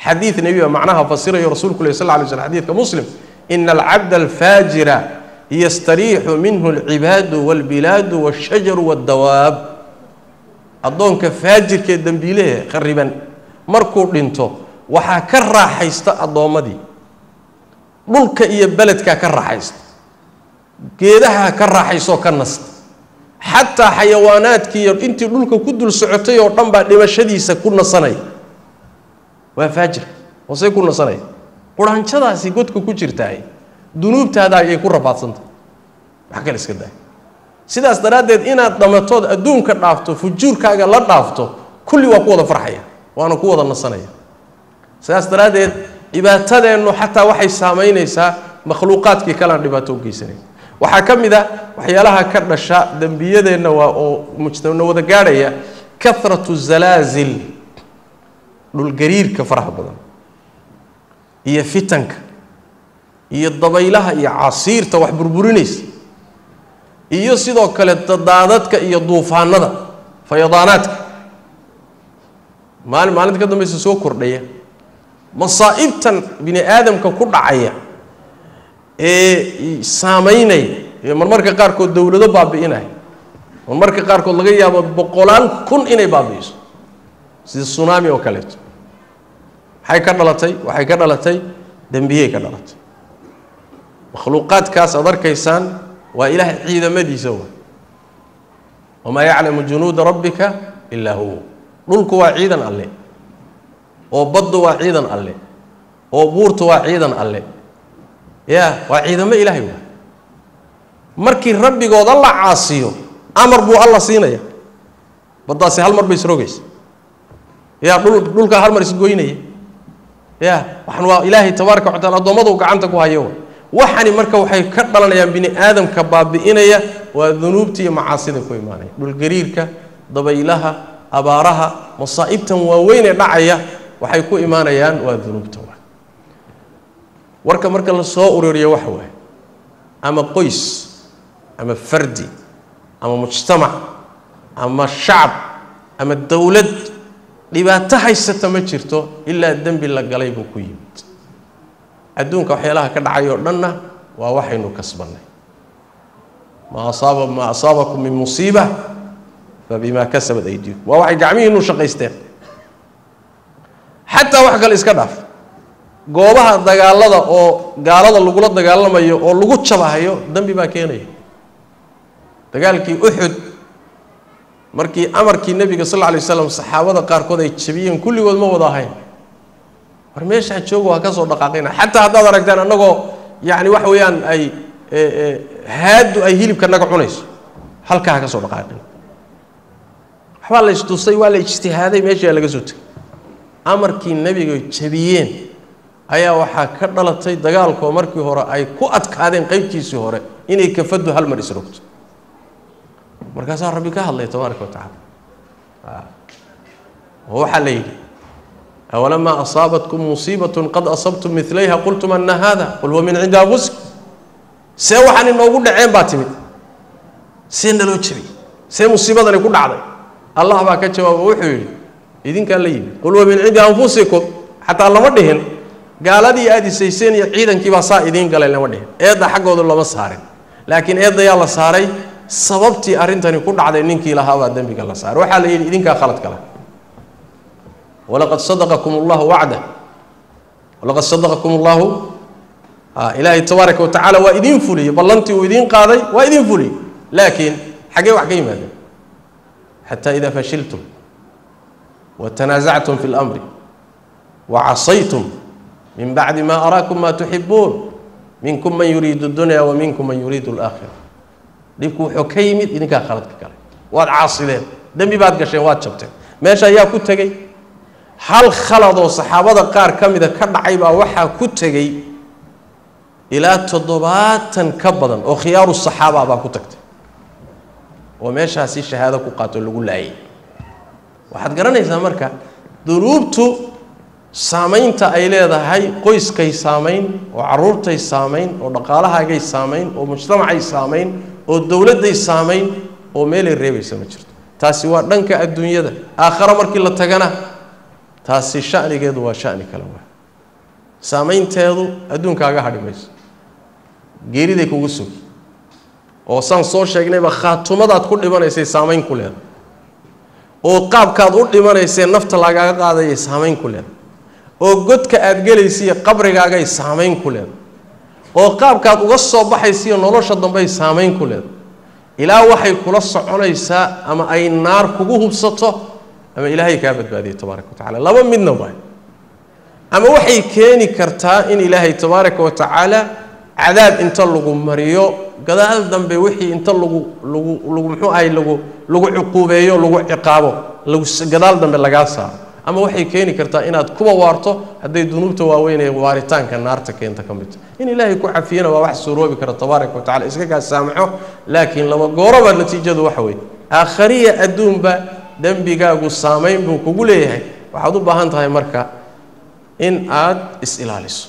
Xadiid nebiga macnaha fasirayo rasuulku leh sal lla alay slam, xadiidka Muslim: ina alcabda alfaajira yastariixu minhu alcibaadu walbilaadu walshajaru waaddawaab. Addoonka faajirka ee dembiilehe khariban markuu dhinto waxaa ka raaxaysta addoommadii, dhulka iyo beledkaa ka raaxaysta, geedaha ka raaxaysoo ka nasta, xataa xayawaanaadkii iyo intii dhulka ku dul socotay oo dhan baa dhimashadiisa ku nasanaya. Waa faajir hoosey ku nasanaya. Quraanjadaasi godka ku jirtaay dunuubtaada ayay ku rafaadsantahay, wax kale iska daay. Sidaas daraaddeed inaad dhamatood adduunka dhaafto, fujuurkaaga la dhaafto, kulli waa ku wada farxaya, waana ku wada nasanaya. Sidaas daraaddeed dhibaatadeennu xataa waxay saamaynaysaa makhluuqaadkii kalean dhibaato u geysanay. Waxaa ka mid a waxyaalaha ka dhasha dembiyadeenna waa oo mujtana wada gaadhaya kathratu zalaazil, dhulgariirka faraha badan iyo fitanka iyo dabaylaha iyo casiirta wax burburinaysa, iyo sidoo kale daadadka iyo duufaanada, fayadaanaadka maalin maalinta ka dambaysa soo kordhaya. Masaa'ibtan bini aadamka ku dhacaya ee saamaynaya ee marmarka qaarkood dowlado baabi'inaya, marmarka qaarkood laga yaabo 100,000 inay baabi'iso, sida tsunami oo kaleeto, maxay ka dhalatay? Waxay ka dhalatay dembiyey ka dhalatay. Makhluuqaadkaas aad arkaysaan waa Ilaah ciidamadiisa waay. Wamaa yaclamu junuuda rabbika ilaa huwa. Dhulku waa ciidan alle, oo baddu waa ciidan alle, oo buurtu waa ciidan alle, ya waa ciidamo Ilaahay waay. Markii rabbigooda la caasiyo amar buu Alla siinaya, baddaasi hal mar bay isrogaysa, ya dhulkaa hal mar isgoynaya. Ya waxan waa Ilaahay tabaaraka wa taala addoommadu gacanta ku hayo. Waxani marka waxay ka dhalanayaan bini aadamka baabi'inaya waa dunuubta iyo macaasida ku imaanaya, dhulgariirka, dabaylaha, abaaraha, masaa'ibtan waaweyn ee dhacaya waxay ku imaanayaan waa dunuubta. Waa warka marka la soo ururiyo waxa waaye, ama qoys ama fardi ama mujtamac ama shacab ama dowlad dhibaato haysata ma jirto ilaa dembi la galay buu ku yimid. Adduunka waxyaalaha ka dhacay oo dhanna waa waxaynu kasbannay. Ma asaaba maa asaabakum min musiiba fa bimaa kasabat aydiikum, waa waxay gacmihiinu shaqaysteen. Xataa wax kale iska dhaaf, goobaha dagaalada oo gaalada lagula dagaalamayo oo lagu jabahayo dembi baa keenaya. Dagaalkii Uxud markii amarkii nebiga sal alla alay waslam saxaabada qaarkood ay jabiyeen, kulligood ma wada ahayn, war meeshaa jooga waa ka soo dhaqaaqayna, xataa haddaad aragtaan annagoo yacni waxa weeyaan ay haaddu ay hilibka naga cunayso, halkaa ha ka soo dhaqaaqina. Waxbaa la istusay, waa la ijtihaaday, meeshaa laga soo tegay. Amarkii nebiga jabiyeen ayaa waxaa ka dhalatay dagaalkoo markii hore ay ku adkaadeen qeybtiisii hore inay kafaddu hal mar isrogto. Markaasaa Rabbi ka hadlay tabaaraka wa tacaala, oo waxaa la yidhi: awalamaa asaabatkum musiibatun qad asabtum milayha qultum ana hada qul huwa min cindi anfusikum. See waxaan inoogu dhaceen baa timid, see naloo jabiyey, see musiibadani ku dhacday? Allah baa ka jawaaba, wuxuu yidhi: idinkaa la yimid. Qul huwa min cindi anfusikum. Xataa lama dhihin gaaladii aad isayseen iyo ciidankii baa saa idiin galay, lama dhihin, eedda xaggooda lama saarin, laakiin eeddayaa la saaray sababtii arrintani ku dhacday ninkii lahaabaa dembiga la saaray. Waxaa la yidhi: idinkaa khalad kala. Walaqad sadaqakum allahu wacda, walaqad sadaqakum allahu, Ilaahay tabaaraka wa tacaala waa idiin fuliyey ballantii uu idiin qaaday, waa idiin fuliyey. Laakiin xaggee wax ka yimaadeen? Xataa idaa fashiltum watanaasactum fi اlamri wacasaytum min bacdi ma araakum ma tuxibuun minkum man yuriidu اdunya wa minkum man yuriidu اlaakhira. Dhibku wuxuu ka yimid idinkaa khaladka kale, waad caasideen, dembi baad gasheen, waad jabteen. Meesha ayaa ku tegey hal khaladoo saxaabada qaar ka mida ka dhacay baa waxaa ku tegey ilaa 70 ka badan oo khiyaaru saxaaba baa ku tagtay oo meeshaasi shahaado ku qaato lagu laayay. Waxaad garanaysaa marka dunuubtu saamaynta ay leedahay, qoyskay saamayn, oo carruurtay saamayn, oo dhaqaalahaagay saamayn, oo mujtamacay saamayn, oo dowladday saamayn, oo meelay reebaysa ma jirto. Taasi waa dhanka adduunyada. Aakhare markii la tagana Taasi sha'nigeedu waa sha'ni kale waay. Saamaynteedu adduunkaaga hadhi mayso, geeriday kugu sugi, oo saan soo sheegnayba khaatumadaad ku dhimanaysay saamayn ku leedahay, oo qaabkaad u dhimanaysee nafta lagaaga qaadayay saamayn ku leedahay, oo godka aad gelaysiiyo qabrigaagay saamayn ku leedahay, oo qaabkaad uga soo baxaysiiyo nolosha dambey saamayn ku leedahay. Ilaa waxay kula soconaysaa ama ay naar kugu hubsato ama Ilaahay kaa badbaadiyo tabaaraka wa tacala. Laba midna waay. Ama waxay keeni kartaa in Ilaahay tabaaraka wa tacaala cadaab inta lagu mariyo gadaal dambe, wixii inta lagu lagu lagu muxuu ahay lagu lagu cuquubeeyo, lagu ciqaabo, lagu gadaal dambe lagaa saaro. Ama waxay keeni kartaa inaad kuba waarto hadday dunuubta waaweyn ee waaritaanka naarta keenta ka mid tahay. In Ilaahay ku cafiyana waa wax suuroobi kara tabaaraka wa tacala, iska kaa saamaxo. Laakiin laba gooroba natiijadu waxa weeye, aakhariya adduunba dembigaagu saamayn buu kugu leeyahay. Waxaad u baahan tahay marka in aad is-ilaaliso,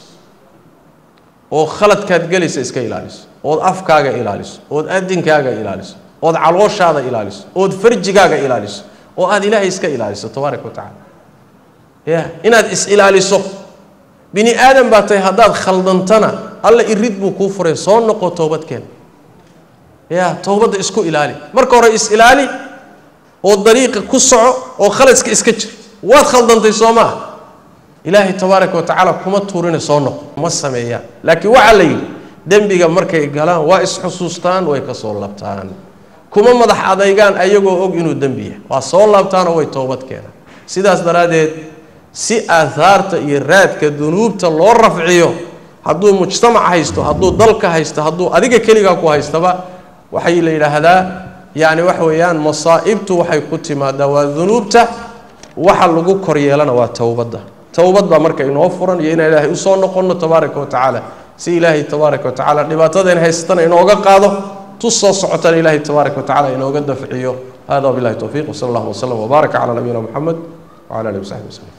oo khaladkaad gelaysa iska ilaaliso, ood afkaaga ilaaliso, ood adinkaaga ilaaliso, ood calooshaada ilaaliso, ood farjigaaga ilaaliso, oo aad Ilaahay iska ilaaliso tabaaraka wa tacala. Ya inaad is-ilaaliso, bini aadam baa tahay, haddaad khaldantana Alla irid buu kuu furay, soo noqo, toobadkeen. Ya towbadda isku ilaali marka hore, is-ilaali oo dariiqa ku soco oo khaladka iska jir. Waad khaldantay soo maa, Ilaahay tabaaraka wa tacaala kuma tuurina, soo noqo. Ma sameeyaan, laakiin waxaa la yidhi dembiga markay galaan waa isxusuustaan, way ka soo laabtaan, kuma madax adaygaan ayagoo og inuu dembi yahay, waa soo laabtaanoo way toobad keenaan. Sidaas daraaddeed, si aahaarta iyo raadka dunuubta loo rafciyo, hadduu mujtamac haysto, hadduu dalka haysto, hadduu adiga keligaa ku haystaba, waxay la yidhaahdaa yacni waxa weeyaan masaa'ibtu waxay ku timaadaa waa dunuubta, waxa lagu kor yeelana waa towbadda. Towbad baa marka inoo furan iyo inaan Ilaahay usoo noqonno tabaaraka wa tacaala, si Ilaahay tabaaraka wa tacaala dhibaatadeen haystana inooga qaado, tu soo socotana Ilaahay tabaaraka wa tacala inooga dafciyo. Hada wabillahi towfiiq, wsala allahu wasalam wbaaraka calaa nabiyina Moxamed wcala alihi wasaxbi waslem.